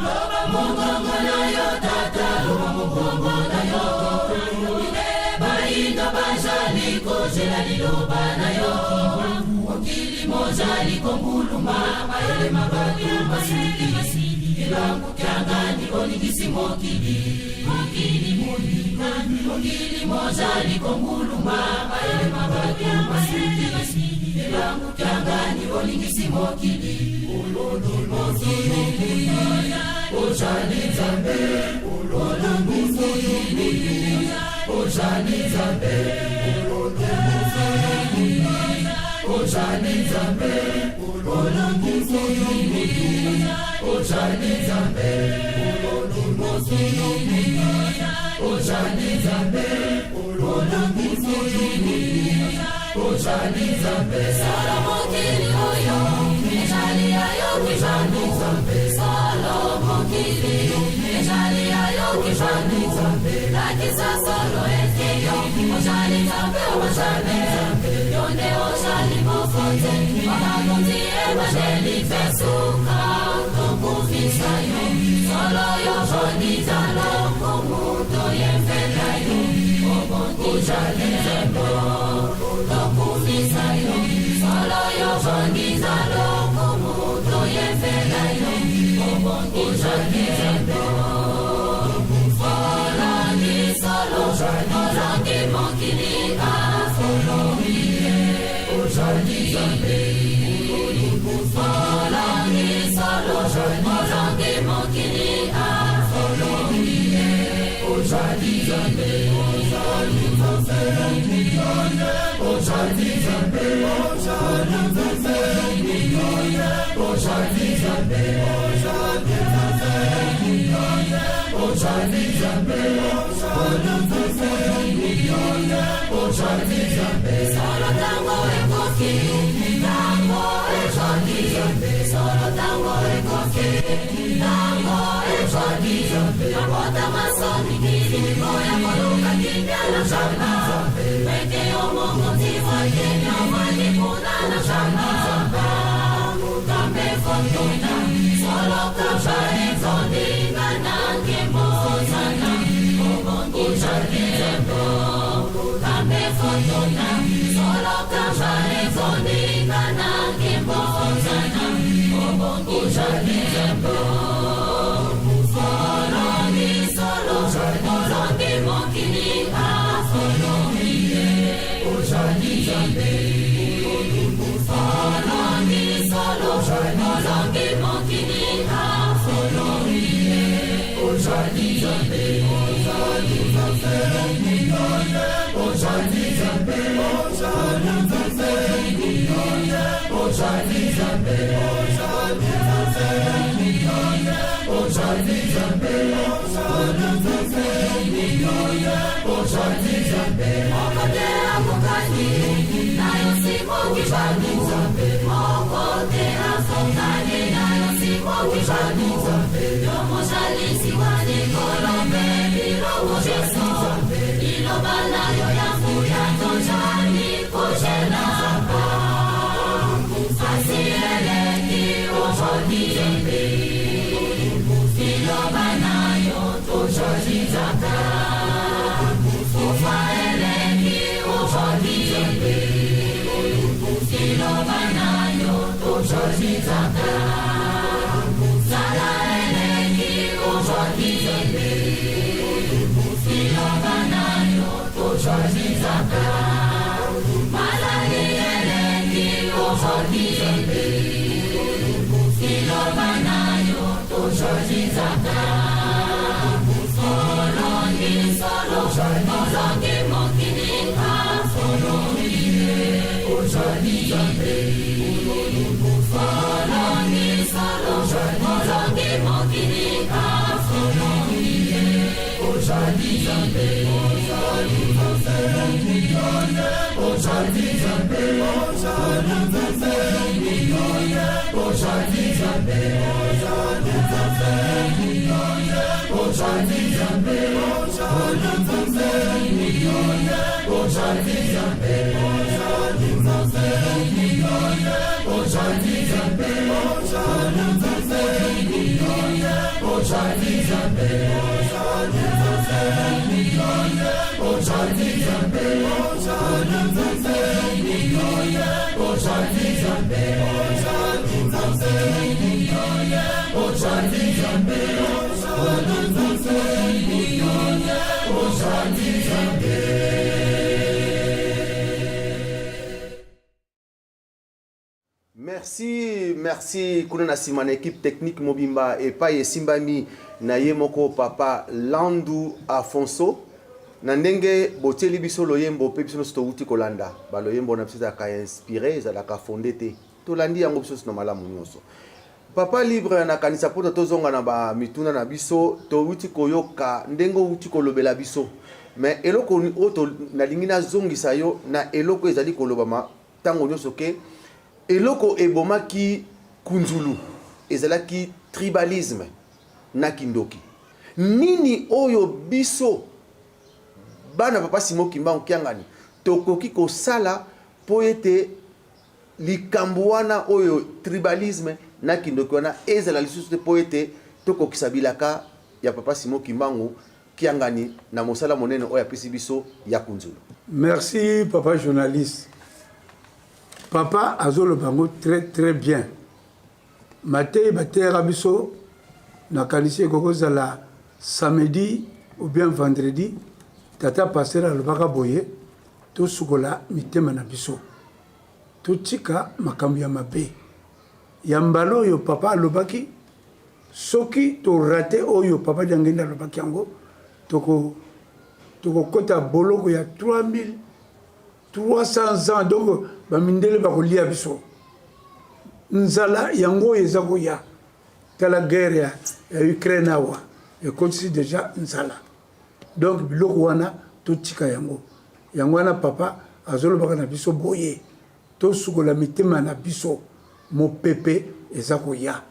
D: Loba mongongo na yo tata, loba mongongo na yo. Mindele bayindo bazali kozela liloba na yo. Mokili mozali konguluma, mayele ma bato masili. Kimbangu Kiangani oningisi mokili. Mokili mozali konguluma, mayele ma bato masili. Kimbangu Kiangani oningisi mokili. Mokili ozali Nzambe, mokili ozali Nzambe, ozali Nzambe, mokili ozali Nzambe, mokili ozali Nzambe, mokili ozali Nzambe. Solo mokili oyo ezali ya yo Kimbangu. Solo mokili ezali ya yo Kimbangu. Lakisa solo ete yo ozali Nzambe, ozali Nzambe. Yo nde ozali mokonzi wa bakonzi, ebandeli mpe suka, tokufisa yo. Solo yo ozali lokumu, toyembela yo. Ozali Nzambe, tokufisa yo. Solo yo ozali lokumu, toyembela yo. Ozali Nzambe. Olongi solo, olongi mokili, afolongi.
E: Ozali Nzambe.
D: Olongi solo, olongi mokili, afolongi.
E: Ozali Nzambe. Ozali Nzambe. Ozali Nzambe. Ozali Nzambe. Ozali Nzambe. Ozali Nzambe.
D: Solo tango ekoki, tango ezali. Solo tango ekoki, tango ezali. Mabota manso mikili koya koluka kimia na Nzambe. Ete yo mokonzi wa kimia ovandi kuna na Nzambe. Kambe fortuna, solo kamba ezondinga na nkembo ozana. Ozali Nzambe. Kambe fortuna, solo kamba ezondinga na nkembo ozana. Ozali Nzambe. Olongi solo, olongi mokili, afolongi.
E: Ozali Nzambe.
D: Olongi solo, olongi mokili, afolongi.
E: Ozali Nzambe. Ozali Nzambe. Ozali Nzambe. Ozali Nzambe. Ozali Nzambe. Ozali Nzambe.
D: Moko te akokani na yo Simon Kimbangu. Moko te akokani na yo Simon Kimbangu. Yo mozalisi wa likolo mpe biloko nyonso. Liloba na yo ya nguya tozali kozela. Pasi eleki. Nzambe Liloba na yo tozali Nzambe Malali eleki ozali Nzambe Liloba na yo tozali Nzambe Olongi solo olongi mokili olongi ozali Nzambe Olongi solo olongi mokili olongi ozali Nzambe ozali Nzambe ozali Nzambe ozali Nzambe ozali Nzambe ozali Nzambe ozali Nzambe ozali Nzambe ozali Nzambe ozali Nzambe ozali Nzambe ozali Nzambe.
B: Merci, merci kuna na nsima na equipe technique mobimba epai esimbami na ye moko papa Landu Afonso na ndenge botieli biso loyembo mpe biso nyonso towuti kolanda baloyembo na biso ezalaka inspire ezalaka fonde te tolandi yango biso nyonso na malamu nyonso papa libre nakanisa mpo tozonga na bamituna na biso towuti koyoka ndenge owuti kolobela biso mais eloko oyo nalingi nazongisa yo na eloko ezali kolobama ntango nyonso ke eloko ebomaki kunzulu ezalaki tribalisme na kindoki nini oyo biso bana papa Simon Kimbangu Kiangani tokoki kosala mpo ete likambo wana oyo tribalisme na kindoki wana ezala lisusu te mpo ete tokokisa bilaka ya papa Simon Kimbangu Kiangani na mosala monene oyo apesi biso ya kunzulu.
C: Merci papa journaliste. Papa azoloba yango très très bien. Mateyi bateyaka biso nakanisi ekoki kozala samedi ou bien vendredi, tata pasteur alobaka boye, tosukola mitema na biso, totika makambo ya mabe. Ya mbala oyo papa alobaki soki to rate oyo papa Diangenda alobaki yango toko tokokota boloko ya 3300 ans donc bamindele bakolia biso nzala yango oyo eza koya tala guerre ya, ya Ukraine awa ekotisi deja nzala donc biloko wana totika yango yango wana papa azolobaka na biso boye Tosukola mitema na biso, mopepe eza koya.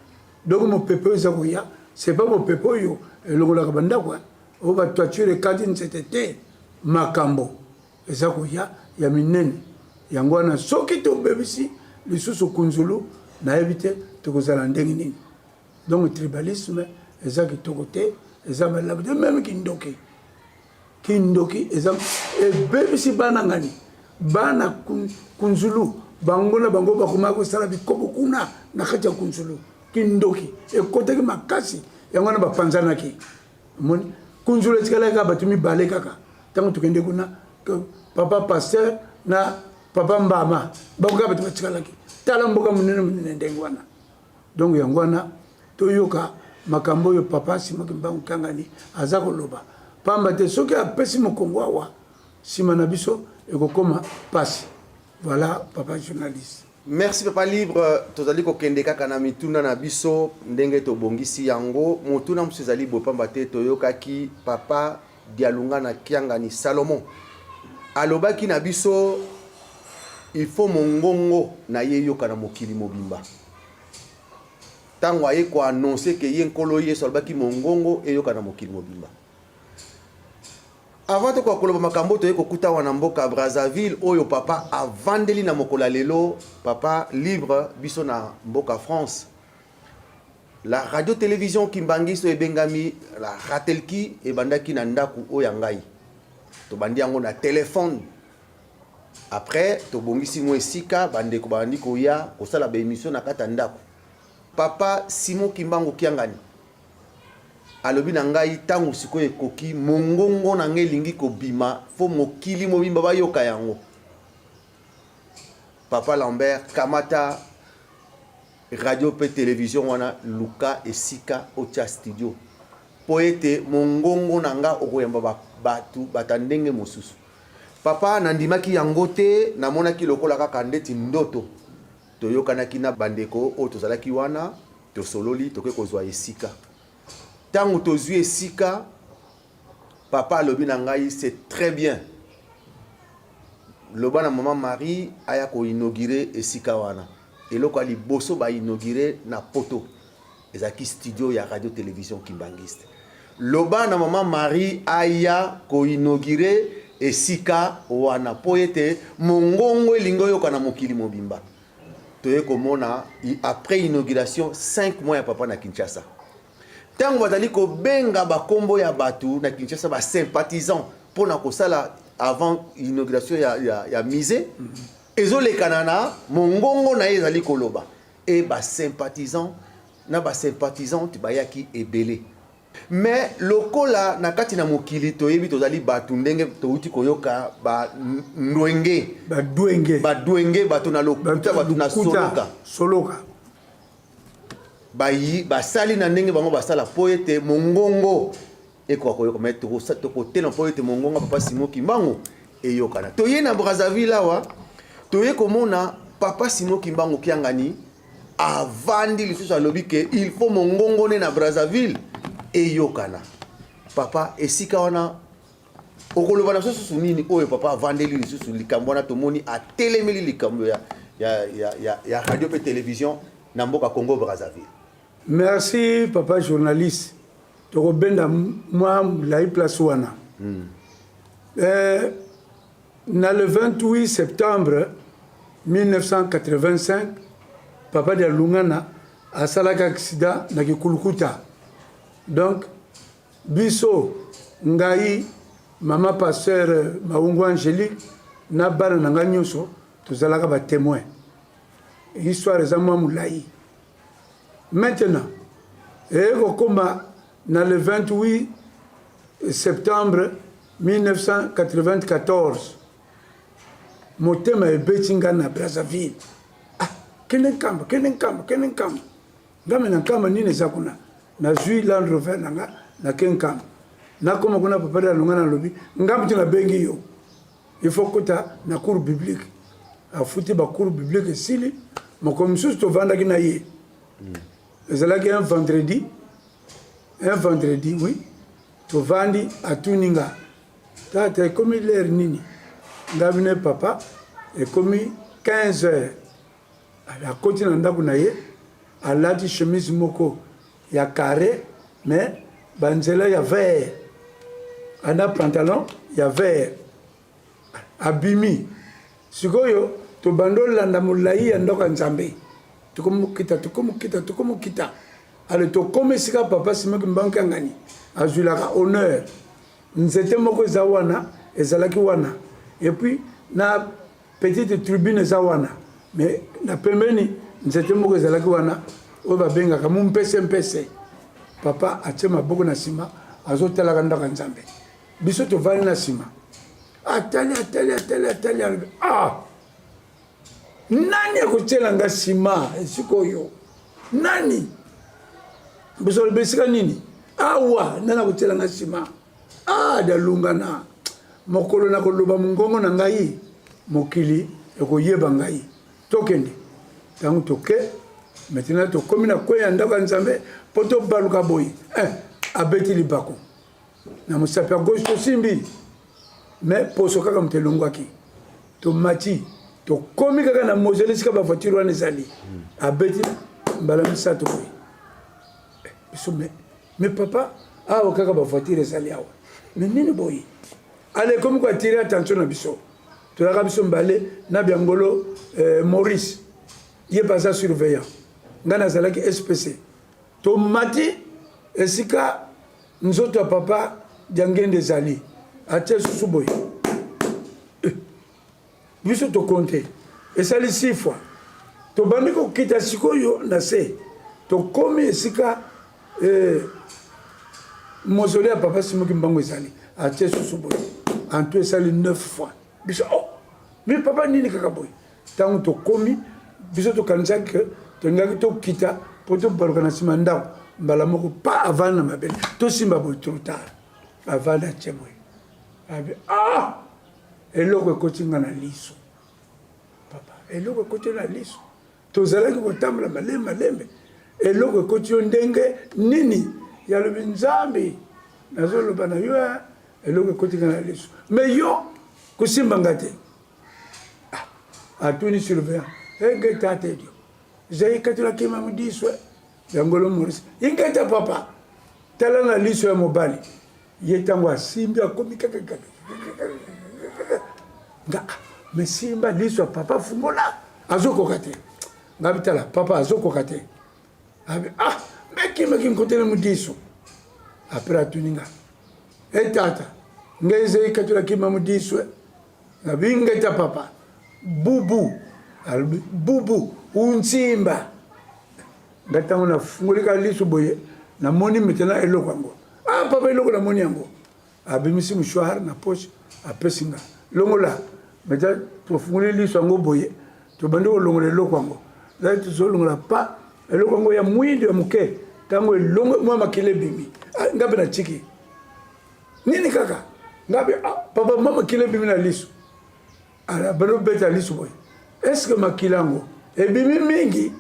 C: Donc mopepe oyo eza koya, c'est pas mopepe oyo elongolaka ba ndako, oyo ba toiture ekati nzete te. Makambo eza koya ya minene. Yango wana soki tobebisi lisusu kunzulu, nayebi te tokozala ndenge nini. Donc tribalisme eza kitoko te, eza malamu te, meme kindoki. Kindoki eza ebebisi bana ngani bana kunzulu bango na bango bakomaki kosala bikobo kuna na kati ya kunzulu. Kindoki ekotaki makasi, yango wana bapanzanaki. Omoni kunzulu etikalaki kaka bato mibale kaka ntango tokende kuna, papa pasteur na papa mbama, bango kaka bato batikalaki. Tala mboka monene monene ndenge wana. Donc yango wana toyoka makambo oyo papa Simon Kimbangu Kiangani aza koloba, pamba te soki apesi mokongo awa nsima na biso ekokoma pasi. Voilà papa journaliste.
B: Merci papa libre, tozali kokende kaka na mituna na biso ndenge tobongisi yango. Motuna mosusu ezali boye, pamba te toyokaki papa Dialungana Kiangani Salomon alobaki na biso il faut mongongo na ye eyoka na mokili mobimba. Ntango aye ko annoncer ke ye Nkolo Yesu alobaki mongongo eyoka na mokili mobimba. Avant tokoka koloba makambo toye kokuta wana mboka Brazzaville oyo papa avandeli na mokolo ya lelo, papa libre biso na mboka France. La radio television kimbanguiste oyo ebengami la Ratelki ebandaki na ndaku oyo ya ngai. Tobandi yango na telephone. Après tobongisi mwa esika bandeko babandi koya kosala ba emission na kati ya ndaku. Papa Simon Kimbangu Kiangani. Alobi na ngai, Ntango sikoyo ekoki, mongongo na ngai elingi kobima, fo mokili mobimba bayoka yango. Papa Lambert, kamata radio mpe television wana, luka esika otia studio mpo ete mongongo na nga okoyamba bato bato ya ndenge mosusu. Papa, nandimaki yango te, namonaki lokola kaka ndeti ndoto. Toyokanaki na bandeko oyo tozalaki wana, tosololi, toke kozwa esika. Tango tozwi esika, papa alobi na ngai, c'est très bien, loba na mama Marie aya ko inaugurer esika wana. Eloko ya liboso ba inaugurer na poto ezalaki studio ya radio television Kimbanguiste. Loba na mama Marie aya ko inaugurer esika wana mpo ete mongongo elingi oyoka na mokili mobimba. Toye komona après inauguration 5 mois ya papa na Kinshasa. Ntango bazali kobenga bakombo ya bato na Kinshasa ba sympathisants mpo na kosala avant inauguration ya, ya, ya musée mm -hmm. ezolekana na mongongo na ye ezali koloba e ba sympathisants na ba sympathisantes bayaki ebele. Mais lokola na kati na mokili toyebi tozali bato ndenge touti koyoka ba ndwenge,
C: badwenge,
B: badwenge bato na lokuta, bato na soloka,
C: soloka
B: bayi basali na ndenge bango basala mpo ete mongongo ekoka koyoka mais tokotela mpo ete mongongo papa Simon Kimbangu eyokana. Toye na Brazzaville awa toye komona papa Simon Kimbangu Kiangani avandi lisusu alobi ke il faut mongongo ne na Brazzaville eyokana. Papa esika wana okoloba na biso susu nini oyo papa avandeli lisusu likambo wana tomoni atelemeli likambo ya, ya, ya, ya, ya radio mpe television na mboka Congo Brazzaville.
C: Merci papa journaliste, tokobenda mwa molai place wana mm. Eh, na le 28 septembre 1985 papa dia Lungana asalaki accident na Kikulukuta. Donc biso ngai mama pasteur Maungu Angélique na bana na ngai nyonso tozalaka ba témoin. Histoire eza mwa molai. Maintenant eye kokoma na le 28 septembre 1994 motema ebeti nga na Brazzaville. Ah, kende Nkamba, kende Nkamba, kende Nkamba. Ngambe na Nkamba nini eza kuna? Nazwi Land Rover na nga nake Nkamba. Nakoma kuna papa Dalonga nalobi ngambe te nabengi yo. Il faut kota na cours biblique. Afuti ba cours biblique esili. Mokolo mosusu tovandaki na ye. Ezalaki un vendredi, un vendredi oui. Tovandi atuni nga tata ekomi l'heure nini? Nga bino papa ekomi 15 heures. Akoti na ndako na ye alati chemise moko ya carré mais ba nzela ya vert ana pantalon ya vert abimi sikoyo tobandi olanda molai ya ndako ya nzambe tokomokita tokomokita tokomokita ale tokomi esika papa Simon Kimbangu Kiangani azwilaka honneur nzete moko eza wana ezalaki wana epuis na Petite tribune eza wana mais na pembeni nzete moko ezalaki wana oyo babengaka mumpese mpese. Papa atie maboko na nsima azotalaka ndako ya Nzambe, biso tovandi na nsima, atali atali atali atali alobi ah, nani akotiela nga nsima esika oyo nani? Biso alobi esika nini? Awa nani akotiela nga nsima? Ah, Dalungana, mokolo nakoloba mongongo na ngai, mokili ekoyeba ngai. Tokende. Ntango toke, maintenant tokomi na kwe ya ndako ya Nzambe mpo tobaluka boye. Eh, abeti libaku na mosapi ya gauche, tosimbi mais poso kaka moto elongwaki. Tomati, tokomi kaka na mozeli esika ba voiture wana ezali, abeti mbala misato boye. Eh, biso mais Mais papa, awa kaka ba voiture ezali awa. Mais nini boye? Ale ekomi ko attirer attention na biso. Toyaka biso mbale na Biangolo eh, Maurice. Ye baza surveillant. Nga nazalaki SPC. Tomati esika nzoto ya papa Diangende ezali. Atie susu boye. Eh. Biso to compte esali 6 fois tobandi kokita sikoyo na se tokomi esika eh, Mausolée ya papa Simon Kimbangu ezali atie susu boye en tout esali 9 fois biso oh mais papa nini kaka boye ntango tokomi biso tokanisaki ke tolingaki tokita mpo tobaluka na nsima ndako mbala moko pa avandi na mabele tosimba boye trop tard avandi atie boye abi ah eloko ekoti nga na liso papa eloko ekoti na liso Tozalaki kotambola malembe malembe, eloko ekoti yo ndenge nini? Yalobi Nzambe, nazoloba na yo, eh, eloko ekoti nga na liso, me yo kosimba nga te. Ah, atuni surveillant, enge tata edio zai katula kima mudiswe yangolo Maurice ingeta papa, tala na liso ya mobali ye ntango asimbi akomi kaka nga me simba liso ya papa fungola azokoka te nga bitala papa azokoka te abi ah mekimeki nkotele mudiso apres atuni nga e tata ngai ezei katula kima mudiso nabi ngeta papa bubu alobi bubu unsimba nga ntango nafungoli kaka liso boye namoni maintenant eloko yango ah papa eloko namoni yango abimisi mouchoir na poche apesi nga longola maintenant tofungoli liso yango boye tobandi kolongola eloko yango zali tozolongola pa eloko yango ya mwindo ya moke ntango elongo mwa makila ebimi ah, nga mpe natiki nini kaka nga mpe ah, papa mwa makila ebimi na liso bandi kobeta liso boye estce makila yango ebimi mingi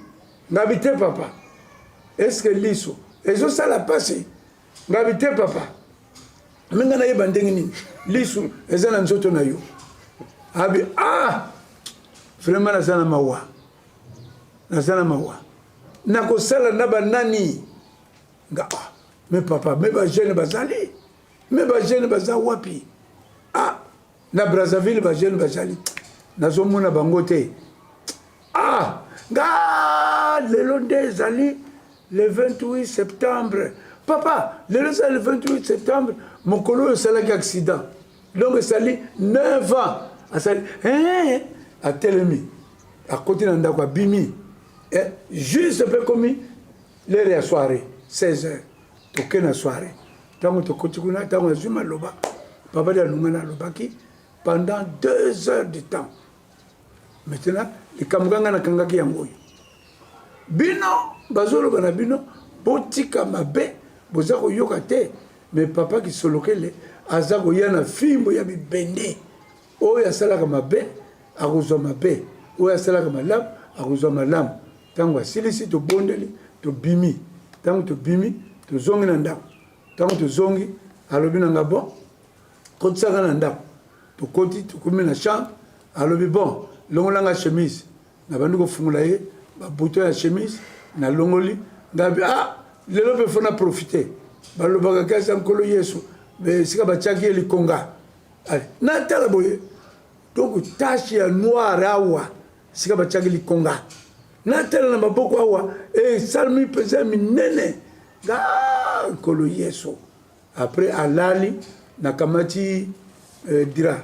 C: ngabi te papa estce liso ezosala mpasi ngabi te papa me ngai nayeba ndenge nini lisu eza na nzoto na yo abi ah vraiment naza na mawa naza na mawa nakosala na banani nga ah me papa me bajeune bazali me bajeune baza wapi ah na Brazzaville ba jeune bazali nazomona bango te ah nga lelo nde ezali le 28 septembre papa lelo ezali le 28 septembre mokolo oyo osalaki accident donc esali 9 ans asali eh, atelemi akoti na ndako abimi eh, juste mpe ekomi lere ya soirée 16 heures toke na soirée Tango tokoti kuna, tango nazwi maloba, papa Dialungana alobaki pendant deux heures de temps. Maintenant, likambo kanga nakangaki yango oyo. Bino bazoloba na bino botika mabe, boza koyoka te, mais papa Kisolokele aza koya na fimbo ya bibende. Oyo asalaka mabe akozwa mabe, oyo asalaka malamu akozwa malamu. Ntango asilisi tobondeli, tobimi. Ntango tobimi, tozongi na ndako. Ntango tozongi, alobi na nga bon, kotisaka na ndako. Tokoti, tokomi na chambre, alobi bon, longola nga chemise. Nabandi kofungola ye ba bouton ya chemise, nalongoli. Ngabi ah, lelo mpe fo na profiter. Balobaka kasi ya Nkolo Yesu, esika batiaki ye likonga. Allez, natala boye donc tache ya noir awa sika batiaki likonga natala na maboko awa esalemi mpenza minene nga nkolo yesu après alali nakamati euh, dra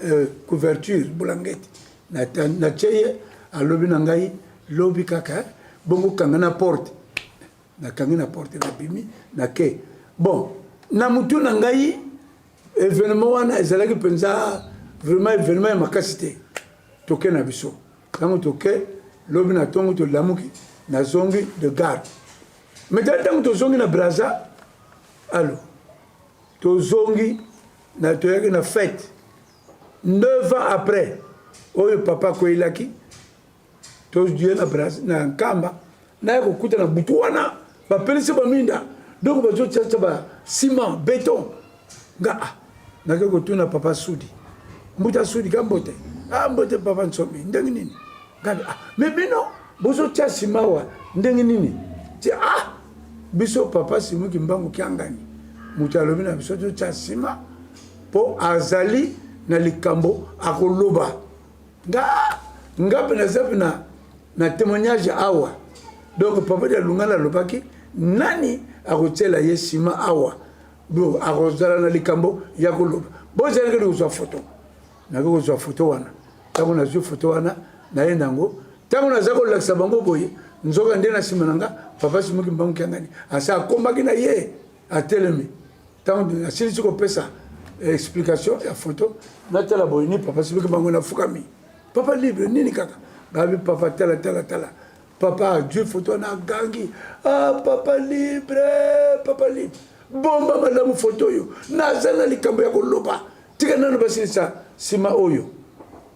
C: euh, couverture bulangeti natie ye alobi na ngai lobi kaka bongo kanga na porte nakangi na porte nabimi nake bon na mutu na ngai evenement wana ezalaki mpenza vraiment evenement ya makasi te toke na biso ntango toke lobi na ntongo tolamuki nazongi de garde maintenant ntango tozongi na braza alo tozongi na toyaki na fete 9 ans après oyo papa akweyelaki tozwi na bras na nkamba naye kokuta na butu wana bapelisi baminda donc bazotiatia ba ciment beton nga ah, nake kotuna papa sudi mbuta sudi ka mbote ah, mbote papa nsomi ndenge nini ngabi ah, me bino bozotia ciment wa ndenge nini ti ah biso papa simu kimbangu kiangani moto alobi na biso totia ciment mpo azali na likambo akoloba Nga nga pe naza pe na na témoignage awa donc papa dia lungana alobaki nani akotiela ye sima awa do akozala na likambo ya koloba bozalaki kozwa foto nake kozwa foto wana ntango nazwi foto wana naye nango ntango naza kolakisa bango boye nzoka nde na nsima na nga papa simoki mbangu kiangani asa akomaki na ye atelemi. Ntango nasilisi kopesa explication ya photo, natala boye ni papa sibiki bango nafukami. Papa libre nini kaka? Babi papa tala tala tala. Papa azwi photo wana agangi, ah papa libre, papa libre. Bomba malamu photo oyo. Naza na likambo ya koloba. Tika nanu basilisa sima oyo.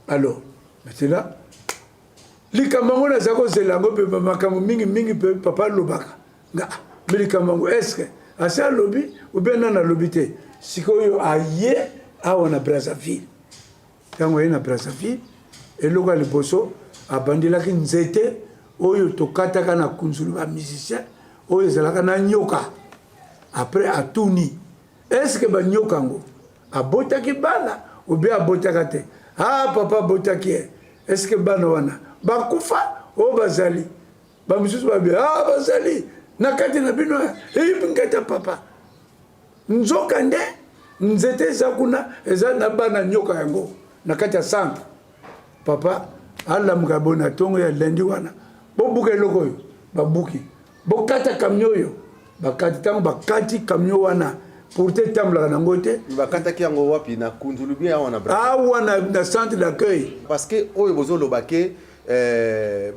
C: Alors, maintenant likambo yango naza kozela yango mpe makambo mingi mingi mpe papa alobaka nga me likambo yango eske asi alobi ou bien nani alobi te. Sikoyo aye awa na Brazzaville. Ntango aye na Brazzaville, eloko ya liboso abandelaki nzete oyo tokataka na kunzulu ba musicien oyo ezalaka na nyoka. Après atuni eske banyoka yango abotaki bana ou bien abotaka te? Ah papa abotaki ye. Eske bana wana bakufa oyo bazali? Bamosusu babi ah bazali na kati na bino eyibi ngata papa. Nzoka nde nzete eza kuna eza na bana nyoka yango na kati ya centre. Papa alamuka boye na ntongo ya lundi wana, bobuka eloko oyo, babuki, bokata camion oyo, bakati. Ntango bakati camion wana pourtant etambolaka nango te.
B: Bakataki yango wapi? Na Kunzulu bien awa na
C: Brazzaville? Awa na centre d'accueil.
B: Parce que oyo bozoloba ke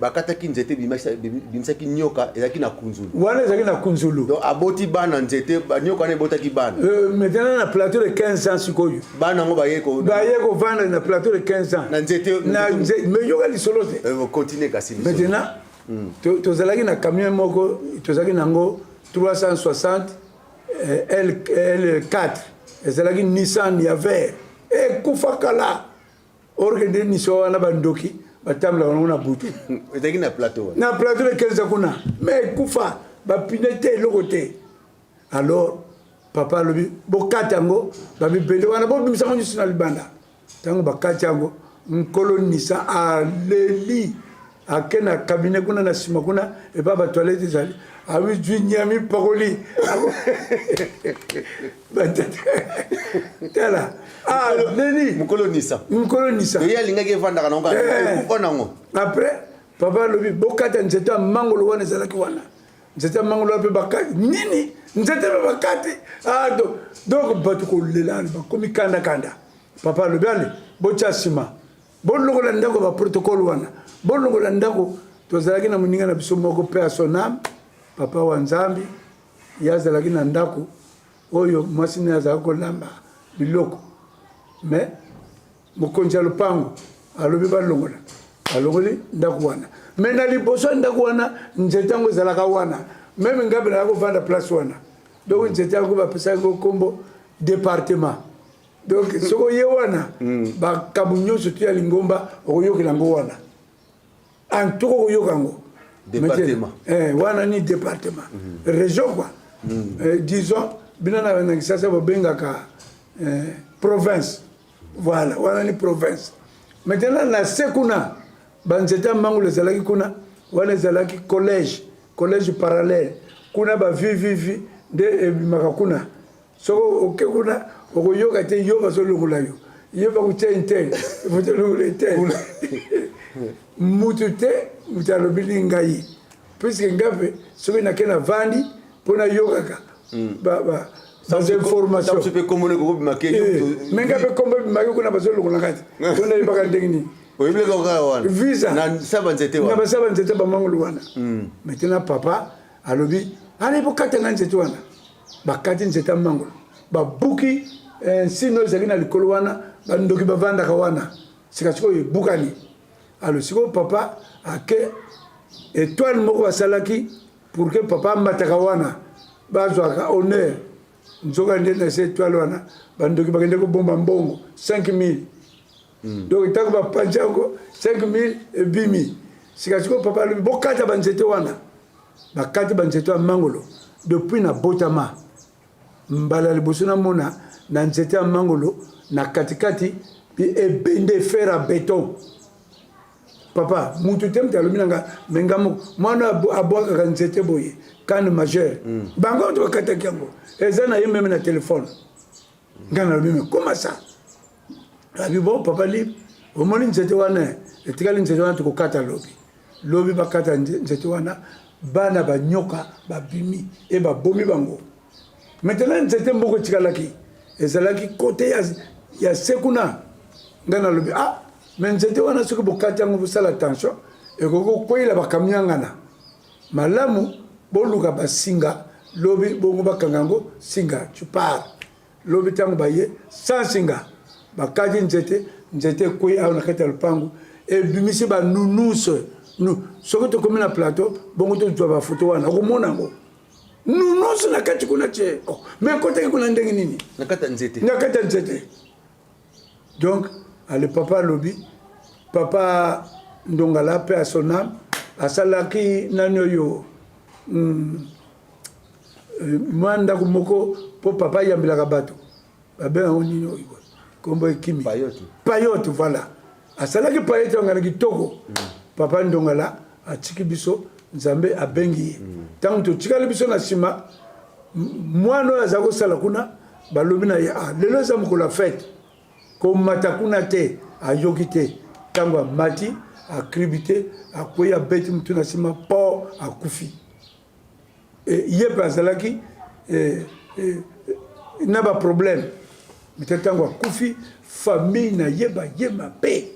B: bakataki nzete bimisaki nyoka ezalaki na Kunzulu.
C: Wana ezalaki na Kunzulu.
B: Donc aboti bana nzete, nyoka wana ebotaki bana.
C: Maintenant na plateau de 15 ans sikoyo.
B: Bana yango baye ko
C: baye kovanda na plateau de 15 ans.
B: Na nzete.
C: Na nzete, mais yoka lisolo te.
B: Continue kasi lisolo.
C: Maintenant tozalaki na camion moko, tozalaki nango 360 L4, ezalaki Nissan ya vert. Ekufa kala. Orke nde niso wana bandoki batambolaka nango na butu.
B: Ezalaki na plateau
C: wana. Na plateau de 15 kuna. Mais ekufa, bapine te, eloko te. Alors papa alobi bokata yango, babibende wana bobimisa yango nyonso na libanda. Ntango bakati yango, nkolo Nissan aleli, ake na cabinet kuna na nsima kuna epa ba toilette ezali, amizwi nyami pakoli. Tala aleli
B: mokolo Nissan.
C: Mokolo Nissan.
B: Ye alingaki evandaka nango ekufa nango.
C: Après papa alobi bokata nzete ya mangolo wana ezalaki wana. Nzete ya mangolo wana mpe bakati nini? Nzete mpe bakati. Ah, donc bato kolela bakomi kanda kanda. Papa alobi ale botya nsima, bolongola ndako ba protocole wana, bolongola ndako. Tozalaki na moninga na biso moko mpe ya son âme, papa wa Nzambi, ye azalaki na ndako oyo mwasi naye azalaki kolamba biloko. Mais mokonzi ya lopango alobi balongola, balongoli ndako wana. Mais na liboso ya ndako wana nzete yango ezalaka wana, meme ngai mpe nazalaki kovanda place wana. Donc nzete yango bapesaki yango nkombo département. Donc soki oye wana makambo nyonso tu ya lingomba okoyokela yango wana, en tout cas okoyoka yango.
B: Département.
C: Wana ni département, région quoi. Disons bino na Kinshasa bobengaka province. Voilà, wana ni province. Maintenant na se kuna banzete ya mangolo ezalaki kuna, wana ezalaki collège, collège parallèle. Kuna ba VVV nde ebimaka kuna. Soko oke kuna okoyoka te yo bazolongola yo, yo bakotia intel, bazolongola intel. Mutu te mutu alobi ni ngai, puisque ngai mpe soki nake na vandi mpo nayokaka ba information.
B: Mpe kombo ekobima ke
C: Me ngai mpe kombo ebimaki kuna bazolongola ngai te, mpo nayebaka ndenge nini.
B: Oyebelaka kaka wana.
C: Visa.
B: Na saba nzete wana.
C: Na basaba nzete bamangolo wana. Maintenant papa alobi ale bokata nga nzete wana. Bakati nzete ya mangolo, babuki nsino ezalaki na likolo wana, bandoki bavandaka wana. Sika sikoyo ebukani. Alors sikoyo papa ake étoile moko basalaki pour que papa amataka wana bazwaka honneur. Nzoka nde na se étoile wana bandoki bakende kobomba mbongo 5000. Donc ntango bapanzi yango 5000 ebimi. Sika sikoyo papa alobi bokata banzete wana. Bakati banzete ya mangolo. Depuis na botama mbala liboso namona na nzete ya mangolo na katikati ebende fer à béton. Papa mutu te mutu alobi nanga me nga moko mwana abwakaka nzete boye canne majeure. Bango mutu bakataki yango eza na ye meme na telefone. Nga nalobi me comment ça? Abi bon papa libre omoni nzete wana etikali nzete wana tokokata lobi. Lobi bakata nzete wana bana banyoka babimi e babomi bango. Maintenant nzete moko etikalaki ezalaki kote ya, ya se kuna. Ngai nalobi ah, me nzete wana soki bokati yango bosala attention, ekoki kokweyela bakamiangana. Malamu boluka basinga lobi bongo bakanga yango singa tu pars. Lobi ntango baye sans singa bakati nzete, nzete ekwei awa na kati ya lopango ebimisi ba nounours. Soki tokomi na plateau bongo tozwa bafoto wana okomona yango nounours na kati kuna tie. Oh, mais ekotaki kuna ndenge nini?
B: Na kati ya nzete.
C: Na kati ya nzete. Donc ale papa alobi papa Ndongala pe à son âme asalaki nani oyo mwa ndako moko mpo papa ayambelaka bato babenga yango nini oyo kombo ekimi
B: payote,
C: payote voilà asalaki payote yango na kitoko. Papa Ndongala atiki biso, Nzambe abengi ye. Ntango totikali biso na nsima, mwana oyo aza kosala kuna balobi na ye ah, lelo eza mokolo ya fete, komata kuna te. Ayoki te. Ntango amati akribi te, akwei, abeti motu na nsima po akufi. E, ye mpe azalaki e, e, na baproblème mite. Ntango akufi, famille na ye baye mabe.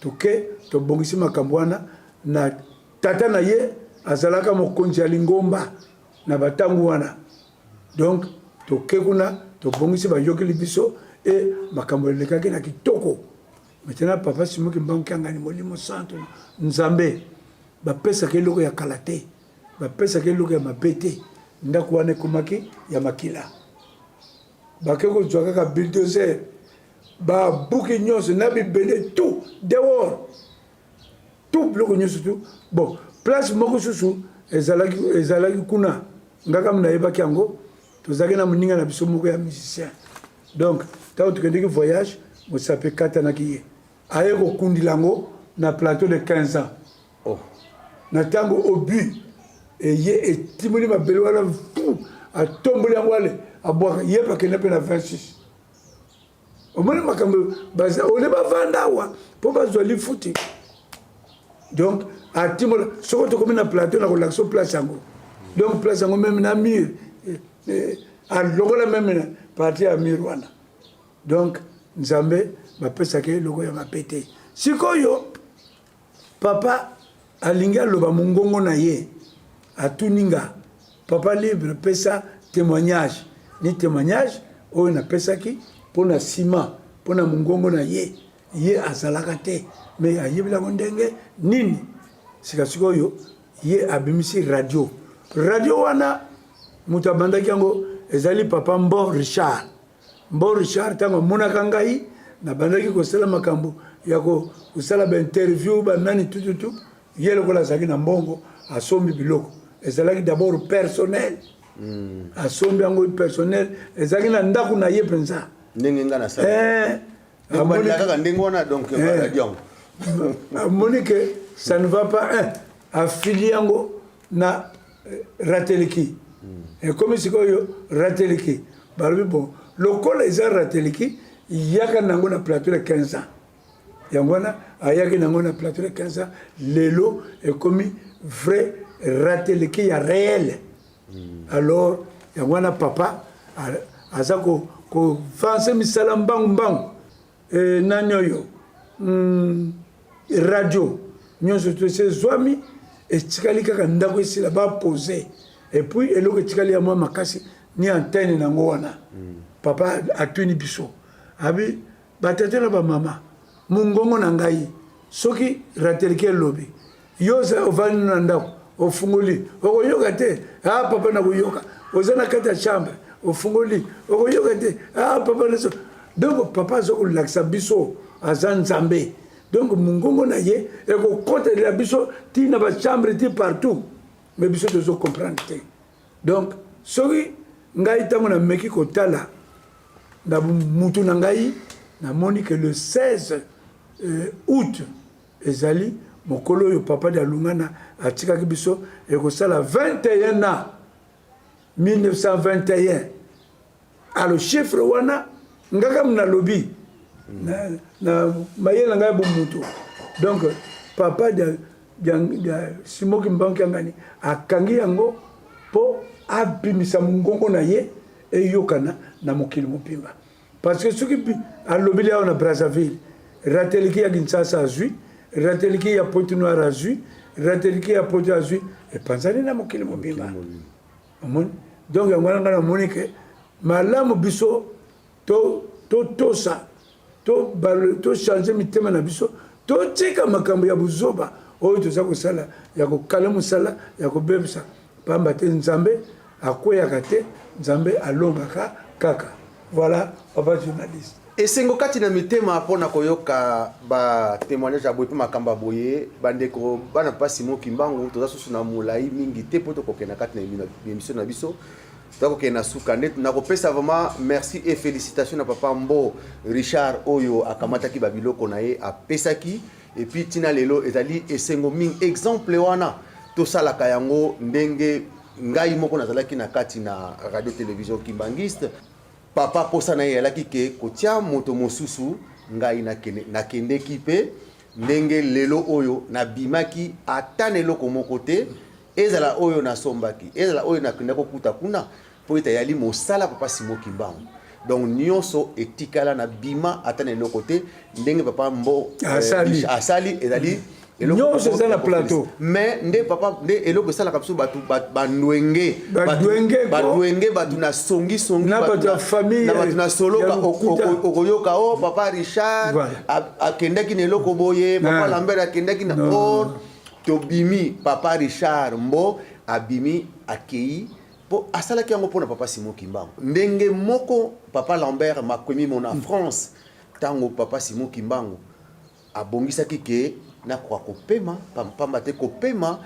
C: Toke tobongisi makambo wana na tata na ye azalaka mokonzi ya lingomba na batango wana. Donc toke kuna tobongisi, bayokeli biso e makambo elekaki na kitoko. Maintenant papa Simon Kimbangu Kiangani molimo santu Nzambe bapesaka eloko ya kala te, bapesaka eloko ya mabe te. Ndako wana ekomaki ya makila, bake kozwa kaka bulldozer, babuki nyonso na bibende tout dehors, tout biloko nyonso tout. Bon, place moko susu ezalaki, ezalaki kuna ngaka nayebaki yango, tozalaki na moninga na biso moko ya musicien. Donc ntango tokendeki voyage, mosapi ekatanaki, ye aye kokundila yango na plateau de 15 ans.
B: Oh.
C: Na ntango obu eye etimoli mabele wana fu, atomboli yango ale abwaka ye mpe akende mpe na 26. Omoni makambo ole bavanda awa mpo bazwa lifuti. Donc atimola, soki tokomi na plateau na kolakisa place yango. Donc place yango meme na mur alongola meme na partie ya mur wana. Donc Nzambe bapesaka eloko ya mabe te. Sikoyo papa alingi aloba mongongo na ye, atuni nga papa libre pesa témoignage ni témoignage oyo napesaki mpo na nsima mpo na mongongo na ye. Ye azalaka te me ayebeli yango ndenge nini. Sika sikoyo ye abimisi radio. Radio wana moto abandaki yango ezali papa Mbo Richard. Mbo Richard ntango amonaka ngai nabandaki kosala makambo ya kosala bainterview banani tututu, ye lokola azalaki na mbongo asombi biloko ezalaki d'abord personnel. Asombi yango personnel, ezalaki na ndako na ye mpenza.
B: Ndenge nga nasala. Kaka ndenge wana donc radio yango.
C: Amoni ke ça ne va pas, hein, afili yango na rateliki. Ekomi sikoyo rateliki. Balobi bon, lokola eza rateliki, yaka nango na plateau ya 15 ans. Yango wana ayaki nango na plateau ya 15 ans. Lelo ekomi vrai rateliki ya réel. Alors yango wana papa aza kovanse misala mbangu mbangu. Nani oyo radio nyonso to esi ezwami, etikali kaka ndako esila bapose, et puis eloko etikali ya mwa makasi ni antenne nango wana. Papa atuni biso abi batata na bamama, mongongo na ngai soki rateliki elobi, yo ovandi na ndako ofungoli okoyoka te? Ah papa, nakoyoka. Oza na kati ya chambre ofungoli okoyoka te? Ah papa naso. Donc papa aza kolakisa biso aza Nzambe. Donc mongongo na ye ekokotelela biso ti na bachambre ti partout, mais biso tozo comprendre te. Donc soki ngai ntango nameki kotala na mutu na ngai, namoni ke le 16 août ezali mokolo oyo papa Dialungana atikaki biso, ekosala 21 ans, 1921. Alors chiffre wana ngaka nalobi na mayele na ngai ya bomoto. Donc papa dia Simon Kimbangu Kiangani akangi yango mpo abimisa mongongo na ye. Eyokana na mokili mobimba. Parce que soki alobeli awa na Brazzaville, rateliki ya Kinshasa azwi, rateliki ya Pointe Noire azwi, rateliki ya Poto azwi, epanzani na mokili mobimba. Omoni? Donc yango wana ngai namoni ke malamu biso to totosa to to changer mitema na biso, totika makambo ya buzoba oyo toza kosala ya kokala mosala ya kobebisa pamba te Nzambe akweyaka te, Nzambe alongaka kaka. Voilà papa journaliste.
B: Esengo kati na mitema mpo na koyoka ba temoignage ya boye mpe makambo ya boye. Bandeko bana Papa Simon Kimbangu, toza susu na molai mingi te mpo tokokende na kati na emission na biso. Toza kokende na suka nde nakopesa vraiment merci et felicitations na Papa Mbo Richard oyo akamataki ba biloko na ye apesaki. Et puis tina lelo ezali esengo mingi exemple wana tosalaka yango ndenge ngai moko nazalaki na kati na radio television kimbanguiste. Papa posa na ye eyalaki ke kotia moto mosusu, ngai nakende, nakendeki pe ndenge lelo oyo nabimaki ata na eloko moko te, ezala oyo nasombaki, ezala oyo nakendaki kokuta kuna, po ete eyali mosala Papa Simon Kimbangu. Donc nionso etikala na bima ata na eloko te, ndenge Papa Mbo,
C: Asali.
B: asali ezali
C: Nyonso eza na plateau.
B: Mais nde papa nde eloko esalaka biso bato bandwenge,
C: Badwenge ko.
B: badwenge bato na songi songi,
C: Na bato ya famille
B: na bato na soloka,
C: ya lokuta.
B: okoyoka o papa Richard
C: Voilà.
B: akendaki na eloko boye, papa
C: Ah.
B: Lambert akendaki na
C: Non.
B: or tobimi papa Richard Mbo abimi akei po asalaki yango mpona papa Simon Kimbangu. Ndenge moko papa Lambert Makwemimo na France, tango papa Simon Kimbangu abongisaki ke nakoka kopema, pamba te kopema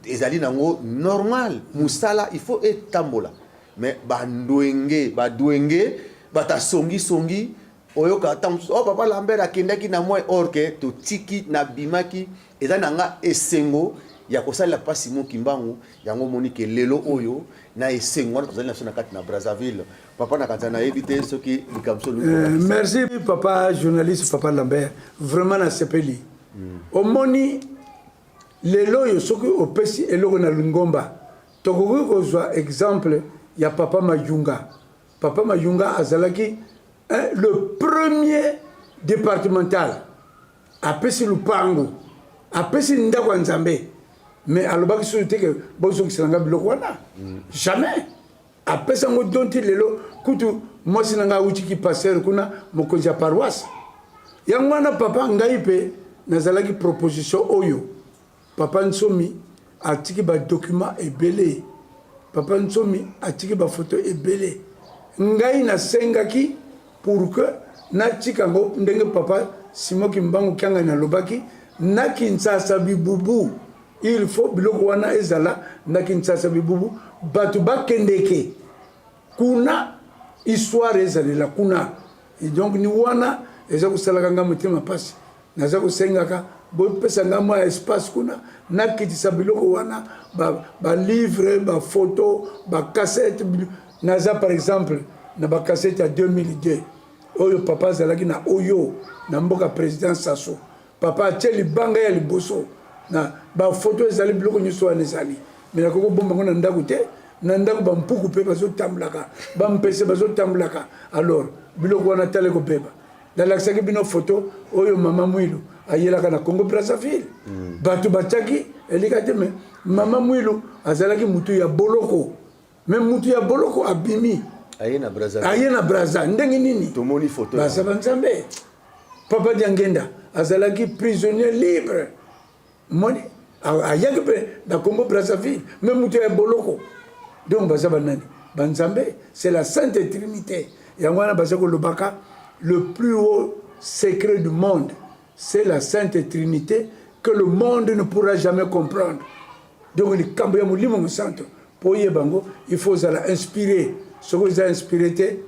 B: ezali nango normal, mosala il faut etambola. Mais bandwenge, badwenge, bato ya songi songi, oyoka ata mosusu, oh, papa Lambert akendaki na moi, or ke totiki nabimaki, eza na nga esengo ya kosalela papa Simon Kimbangu. Yango omoni ke lelo oyo na esengo wana tozali na biso na kati na Brazzaville. Papa na kanisa nayebi te soki likambo so oluki kolakisa.
C: Merci papa journaliste papa Lambert, vraiment nasepeli. Omoni lelo oyo soki opesi eloko na lingomba, tokoki kozwa exemple ya papa Mayunga. Papa Mayunga azalaki le premier départemental, apesi lupango, apesi ndako ya Nzambe, mais alobaki susu te ke bozongisela nga biloko wana, jamais. Apesa yango don ti lelo. Kutu mwasi na ngai awuti ki pasteur kuna, mokonzi ya paroisse. Yango wana papa, ngai pe nazalaki proposition oyo papa Nsomi atiki ba document ebele, papa Nsomi atiki ba photo ebele, ngai nasengaki pour que natika yango ndenge papa Simon Kimbangu Kiangani alobaki na Kinshasa bibubu. Il faut biloko wana ezala na Kinshasa bibubu, bato bakendeke kuna, histoire ezalela kuna. Et donc ni wana eza kosalaka nga motema pasi, naza kosengaka bopesa nga mwa espace kuna nakitisa biloko wana, ba livre, ba photo, ba cassette. Naza par exemple na ba cassette ya 2002 oyo papa azalaki na oyo na mboka président Sassou. Papa atie libanga ya liboso na ba photo ezali, biloko nyonso wana ezali, mais nakoki kobomba yango na ndako te. Na ndako ba mpuku pe bazotambulaka, ba mpese bazotambulaka, alors biloko wana tala ekobeba. Nalakisaki bino photo oyo mama Mwilu ayelaka na Congo Brazzaville. Bato batiaki elika te, mais mama Mwilu azalaki mutu ya boloko, mais mutu ya boloko abimi
B: aye na Brazzaville,
C: aye na Brazza ndenge nini?
B: Tomoni photo
C: baza ba Nzambe. Papa Diangenda azalaki prisonnier libre, moni ayaki pe na Congo Brazzaville, mais mutu ya boloko. Donc baza ba nani? Ba Nzambe, c'est la Sainte Trinité. Yango wana baza kolobaka le plus haut secret du monde, c'est la Sainte Trinité que le monde ne pourra jamais comprendre. Donc likambo ya Molimo Mosantu, po oyeba yango, il faut ozala inspiré. Soki oza inspiré te,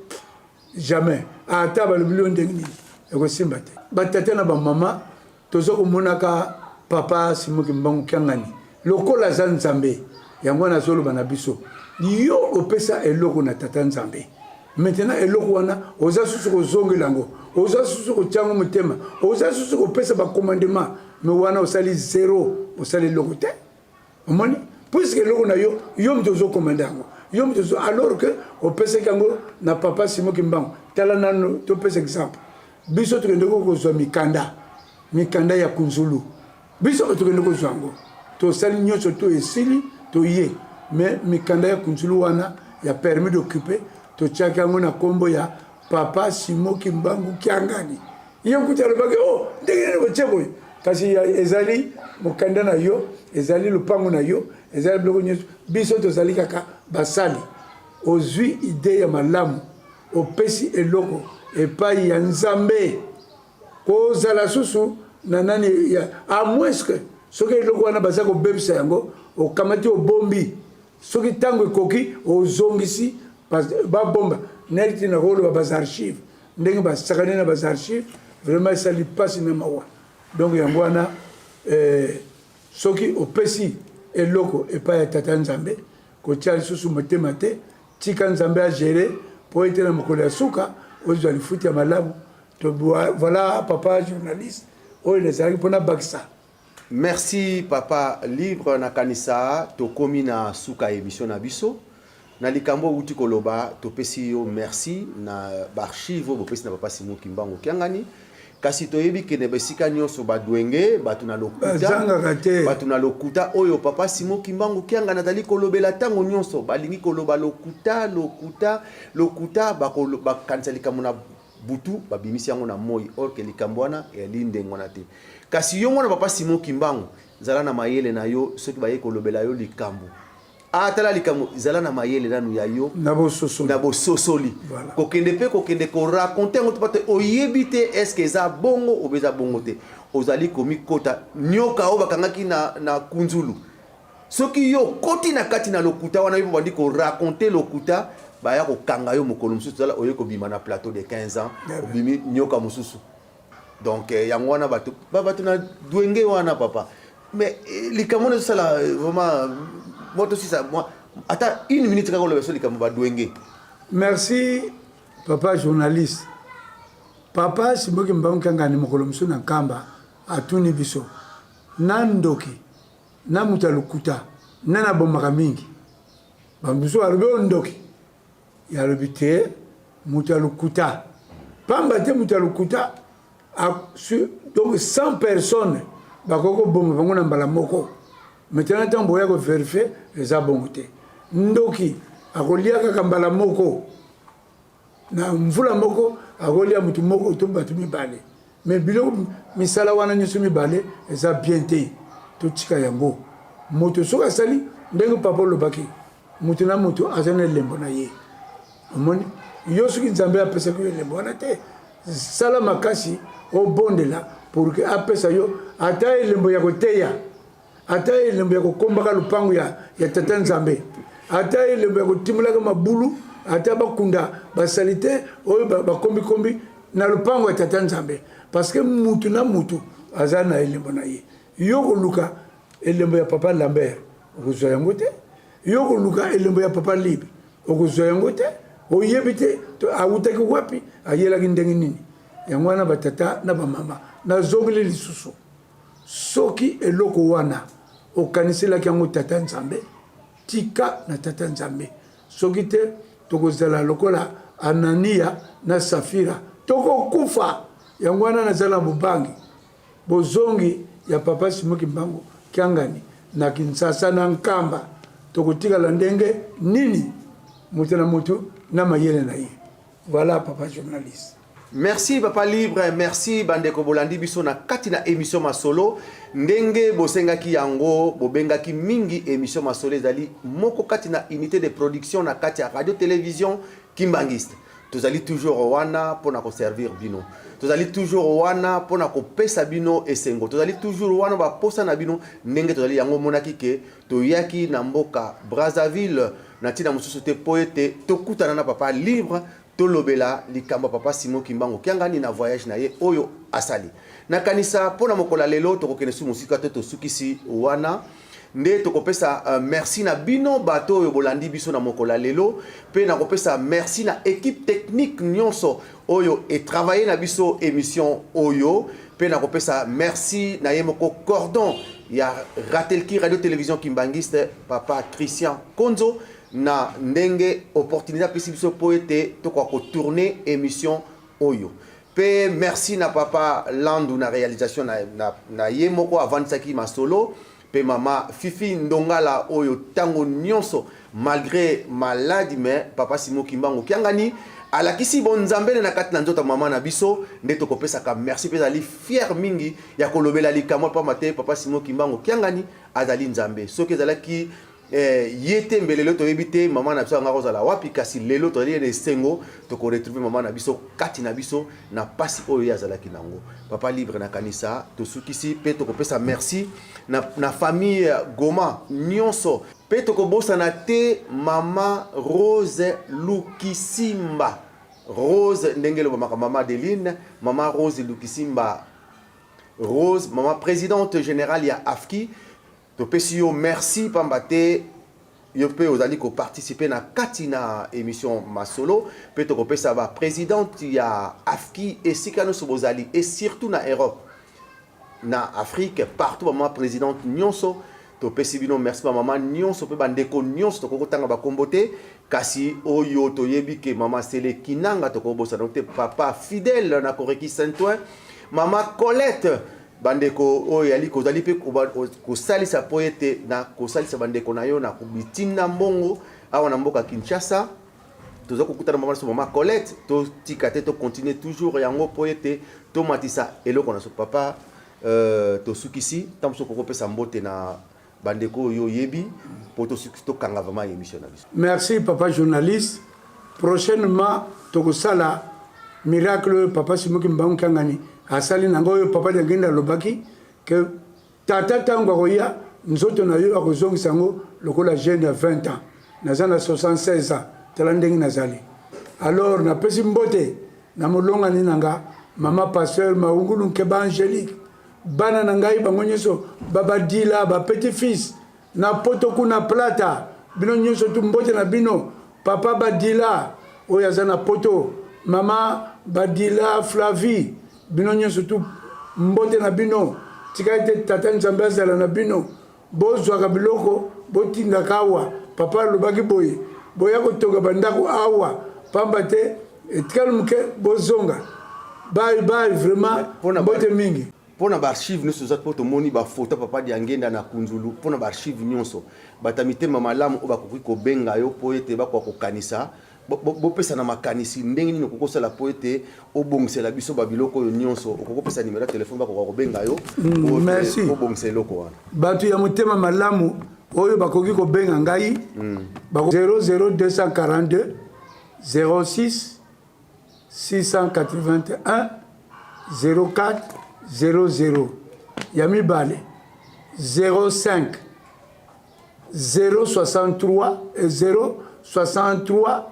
C: jamais, ata balobi yo ndenge nini, ekosimba te. Batata na bamama, toza komonaka papa Simon Kimbangu Kiangani lokola aza Nzambe. Yango wana azoloba na biso, yo opesa eloko na tata Nzambe, maintenant eloko wana oza susu kozongela yango, oza susu kotia yango motema, oza susu kopesa ba commandement, mais wana osali zero, osali eloko te. Omoni, puisque eloko na yo, yo moto ozokomanda yango, Yo moto alors que opesaki yango na papa Simon Kimbangu. Tala nano topesa exemple. Biso tokende kozwa mikanda, mikanda ya Kunzulu. Biso tokende kozwa yango. Tosali nyonso to esili toye. Mais mikanda ya Kunzulu wana ya permis d'occuper totiaki yango na kombo ya papa Simon Kimbangu Kiangani. Ye kutu alobaki oh ndenge nini botie boye kasi ezali mokanda na yo ezali lopango na yo ezali biloko nyonso biso tozali kaka basali ozwi ide ya malamu opesi eloko epai ya nzambe kozala susu na nani ya a moins que soki eloko wana baza kobebisa yango okamati obombi soki ntango ekoki ozongisi babomba neti nakoloba bas archive ndenge basakani na bas archive vraiment esali mpasi na mawa donc yango wana eh, soki opesi eloko epai ya tata nzambe kotia lisusu motema te tika nzambe agere mpo ete na mokolo ya suka ozwa lifuti ya malamu to voilà papa journaliste oyo nazalaki mpo nabakisa.
B: Merci papa libre nakanisa tokomi na suka ya emission na biso na likambo owuti koloba topesi yo merci na ba archive oyo bopesi na papa Simon Kimbangu Kiangani kasi toyebi kende besika nyonso badwenge bato na lokuta bato na lokuta oyo papa Simon Kimbangu Kiangani azali kolobela ntango nyonso balingi koloba lokuta lokuta lokuta bakanisa likambo na butu babimisi yango na moi or ke likambo wana eyali ndenge wana te kasi yo mwana papa Simon Kimbangu zala na mayele na yo soki baye kolobela yo likambo ah tala likambo zala na mayele nanu ya yo
C: na bososoli,
B: na bososoli. Voilà. Kokende mpe kokende koraconte yango te oyebi te est-ce que eza bongo obe eza bongo te ozali komikota nyoka oyo bakangaki na, na kunzulu Soki yo okoti na kati na lokuta wana yo obandi ko raconter lokuta baya kokanga yo mokolo mosusu tala oye kobima na plateau de 15 ans obimi nyoka mosusu donc eh, yango wana bato bato na dwenge wana papa mais eh, likambo wana ezosala eh, vraiment mwa tosisa mwa ata une minute kaka oloba so likambo badwenge.
C: Merci papa journaliste. Papa Simboki Mbangu Kiangani mokolo mosusu na Nkamba atuni biso na ndoki na moto ya lokuta nani abomaka mingi? Bamosusu balobi oyo ndoki. Ye alobi te, moto ya lokuta. Pamba te moto ya lokuta donc 100 personnes bakoki koboma bango na mbala moko. Maintenant ntango boya koverifie eza bongo te. Ndoki akolia kaka mbala moko. Na mvula moko akolia moto moko to bato mibale. Mais biloko misala wana nyonso mibale eza bien te, totika yango. Moto soki asali ndenge papa olobaki, moto na moto aza na elembo na ye. Omoni yo soki Nzambe apesaki yo elembo wana te, sala makasi obondela pour que apesa yo ata elembo ya koteya. Ata elembo ya kokombaka lopango ya, ya tata Nzambe, ata elembo ya kotimolaka mabulu, ata bakunda basalite oyo bakombikombi na lopango ya tata Nzambe, parce que mutu na mutu aza na elembo na ye. Yo koluka elembo ya papa Lambert okozwa yango te, yo koluka elembo ya papa Libre okozwa yango te, oyebi te awutaki wapi, ayelaki ndenge nini. Yango wana batata na bamama, nazongeli lisusu Soki eloko wana okaniselaki yango Tata Nzambe, tika na Tata Nzambe. Soki te, tokozala lokola Anania na Safira, tokokufa. Yango wana naza na bobangi bozongi ya Papa Simon Kimbangu Kiangani na Kinsasa na Nkamba, tokotikala ndenge nini? Moto na moto na mayele na ye. Voilà papa journaliste.
B: Merci papa libre, merci bandeko bolandi biso na kati na émission masolo ndenge bosengaki yango bobengaki mingi émission masolo ezali moko kati na unité de production na kati ya radio télévision Kimbanguiste. Tozali toujours wana pona ko servir bino. Tozali toujours wana pona kopesa bino esengo. Tozali toujours wana ba posa na bino ndenge tozali yango monaki ke toyaki na mboka Brazzaville na ntina mosusu te mpo ete tokutana na papa libre tolobela likambo ya papa Simon Kimbangu Kiangani na voyage na ye oyo asali. Nakanisa mpo na mokolo ya lelo tokokende su mosika te, tosukisi wana nde tokopesa uh, merci na bino bato oyo bolandi biso na mokolo ya lelo mpe nakopesa merci na equipe technique nyonso oyo etravaille na biso émission oyo mpe nakopesa merci na ye moko cordon ya Ratelki Radio Télévision Kimbanguiste papa Christian Konzo. na ndenge opportunité apesi biso mpo ete tokoka kotourne émission oyo. Mpe merci na papa Landu na réalisation na, na, na ye moko avandisaki masolo, mpe mama Fifi Ndongala oyo ntango nyonso malgré maladi, mais papa Simon Kimbangu Kiangani alakisi bonzambe na kati na nzoto ya mama na biso. Nde tokopesaka merci mpe ezali fier mingi ya kolobela likambo, pamba te papa Simon Kimbangu Kiangani azali Nzambe. Soki ezalaki ye te, mbe lelo toyebi te mama na biso anga kozala wapi. Kasi lelo tozali na esengo, tokoretrouve mama na biso kati na biso na pasi oyo ye azalaki nango. Papa Libre, na kanisa tosukisi mpe tokopesa merci na famille Goma nyonso, mpe tokobosana te mama Rose Lukisimba, Rose ndenge elobamaka, mama Adeline, mama Rose Lukisimba Rose, mama présidente générale ya AFKI. Topesi yo merci, pamba te yo mpe ozali koparticipe na kati na émission Masolo. Mpe tokopesa baprésidente ya AFKI esika nyonso bozali, et surtout na Europe, na Afrique, partout, bamama présidente nyonso, topesi bino merci. Bamama nyonso mpe bandeko nyonso, tokoki kotanga bakombo te, kasi oyo toyebi ke mama Sele Kinanga, tokobosana te papa Fidèle na Koreki Saint-Ouen, mama Colette. Bandeko oyo yali kozali mpe kosalisa mpo ete na kosalisa bandeko na yo na kobitinda mbongo awa na mboka Kinshasa, toza kokutana mama biso mama Colette. Totika te, tocontinue toujours yango mpo ete tomatisa eloko na so. Papa, tosukisi. Ntango mosusu okokopesa mbote na bandeko oyo oyebi mpo tokanga vraiment émission na biso.
C: Merci, papa journaliste. Prochainement tokosala miracle oyo papa Simon Kimbangu Kiangani asali nango, oyo papa Diangienda alobaki ke tata ntango akoya, nzoto na yo akozongisa yango lokola jeune ya 20 ans. Naza na 76 ans, tala ndenge nazali. Alors napesi mbote na molongani na nga, mama pasteur Maungulu Nkeba Angélique, bana na ngai bango nyonso, babadila, bapetit fils na poto kuna plata, bino nyonso tu mbote na bino. Papa Badila oyo aza na poto, mama Badila Flavie, bino nyonso tu mbote na bino. Tika ete tata Nzambe azala na bino. Bozwaka biloko, botindaka awa. Papa alobaki boye: boya kotonga bandako awa, pamba te etikali moke bozonga. Bye bye, vraiment mbote mingi.
B: Mpo na baarchive nyonso eza, mpo tomoni bafoto papa Diangenda na Kunzulu, mpo na baarchive nyonso, bato ya mitema malamu oyo bakoki kobenga yo mpo ete bakoka kokanisa, bopesa na makanisi ndenge nini okoki kosala mpo ete obongisela biso babiloko oyo nyonso. Okoki kopesa nimero ya telefone bakoka kobenga yo
C: Merci.
B: obongisa eloko wana?
C: Bato ya motema malamu oyo bakoki kobenga ngai 00242 06 681 04 00. Ya mibale, 05 063 063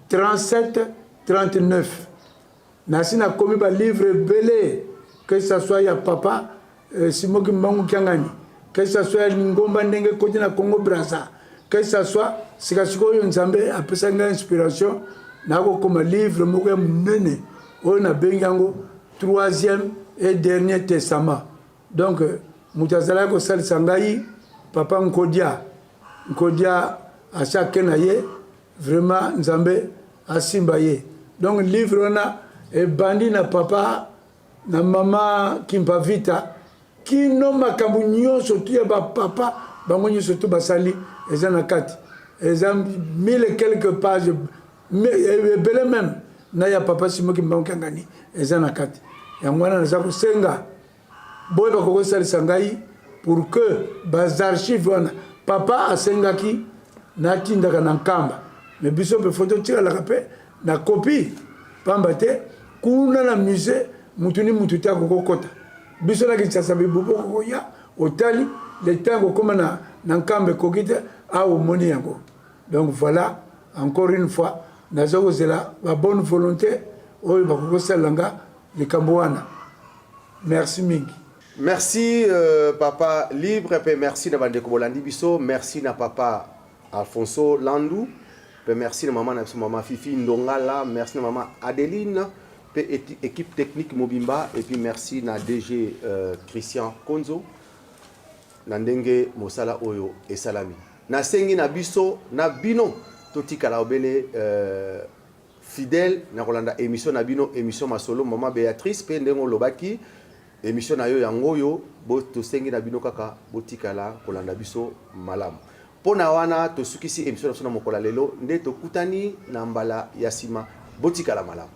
C: 37 39. Nasi nakomi balivre ebele, que ça soit ya papa Simon Kimbangu Kiangani, que ça soit ya lingomba ndenge ekoti na Congo Brazza, que ça soit sikasikoyo Nzambe apesaki ngai inspiration, nakokoma livre moko ya monene oyo nabengi yango Troisième et dernier testament. Donc moto azalaki kosalisa ngai, papa Nkodia Nkodia, asi ake na ye, vraiment Nzambe asimba ye. Donc livre wana ebandi na papa na mama Kimpavita kino makambo nyonso tu ya bapapa bango nyonso tu basali eza na kati. Eza mille et quelques pages, ebele même na ya papa Simon Kimbangu Kiangani eza na kati. Yango wana naza kosenga boye bakoki kosalisa ngai pour que baarchive wana papa asengaki natindaka na Nkamba, mais biso mpe fo totikalaka mpe na copie, pamba te kuna na musée mutu ni mutu te akokokota. Biso na Kinshasa bibubu okokoya otali le temps kokóma na Nkamba ekoki te, awa omoni yango. Donc voilà, encore une fois naza kozela babonne volonté oyo bakoki kosalela nga likambo wana. Merci mingi.
B: Merci papa Libre, mpe merci na bandeko bolandi biso. Merci na papa Alfonso Landu, mpe merci na mama na biso mama Fifi Ndongala. Merci na mama Adeline mpe équipe technique mobimba, et puis merci na DG Christian Konzo na ndenge mosala oyo esalami. Nasengi na biso na bino. Totikala obele euh, fidèle na kolanda émission na bino, émission Masolo. Mama Béatrice, mpe ndenge olobaki, émission na yo yango oyo, tosengi na bino kaka botikala kolanda biso malamu. Mpo na wana tosukisi émission na biso na mokolo ya lelo, nde tokutani na mbala ya nsima. Botikala malamu.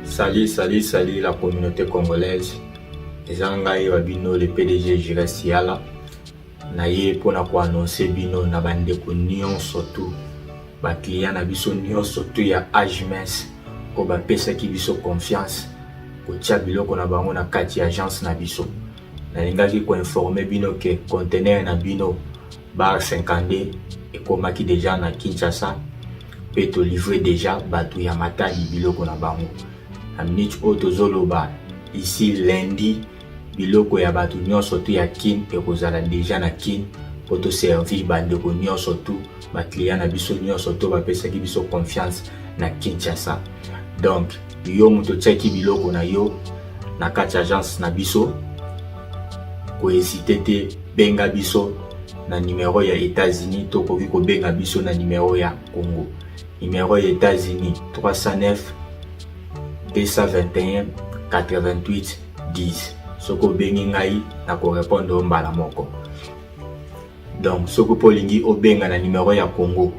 A: Salut, salut, salut la communauté congolaise. Eza ngai wa bino le PDG Jires Siala. Na ye mpona koannonce bino na bandeko nyonso tu baclient na biso nyonso tu ya Agmes oyo bapesaki biso confiance kotia biloko na bango na kati ya agence na biso. Nalingaki koinforme bino ke conteneur na bino bar 52 ekomaki deja na Kinshasa mpe tolivre deja bato ya Matadi biloko na bango. Na minute oyo tozoloba ici lundi, biloko ya bato nyonso tu ya Kin ekozala deja na Kin mpo toservir bandeko nyonso tu, baclient na biso nyonso to bapesaki biso confiance na Kinshasa. Donc yo moto otiaki biloko na yo na kati ya agence na biso, kohésite te, benga biso na numero ya États-Unis to okoki kobenga biso na numero ya Congo. Numero ya États-Unis 309 221 88 10. Soki obengi ngai nakorepondre yo mbala moko. Donc soki mpo olingi obenga na numero ya Congo,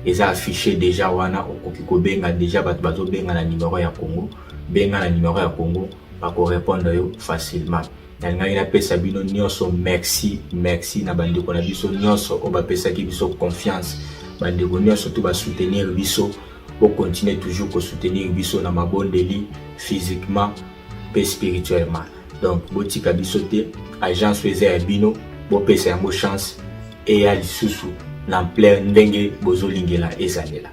A: eza affiché déjà wana, okoki kobenga déjà. Bato bazobenga na numero ya Congo, benga na numero ya Congo, bakorepondre yo facilement. Nalingaki napesa bino nyonso merci, merci na bandeko na biso nyonso oyo bapesaki biso confiance, bandeko nyonso to basoutenir biso. Bocontinue toujours kosoutenir biso na mabondeli, physiquement mpe spirituellement. Donc botika biso te, agence oyo eza ya bino, bopesa yango chance eya lisusu na ampleur ndenge bozolingela ezalela.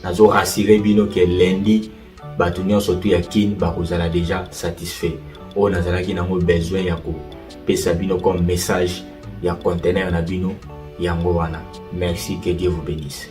A: Nazo rassure bino ke lundi bato nyonso tu ya Kin bakozala deja satisfait. Oyo nazalaki nango besoin ya kopesa bino comme message ya conteneur na bino yango wana. Merci, que Dieu vous bénisse.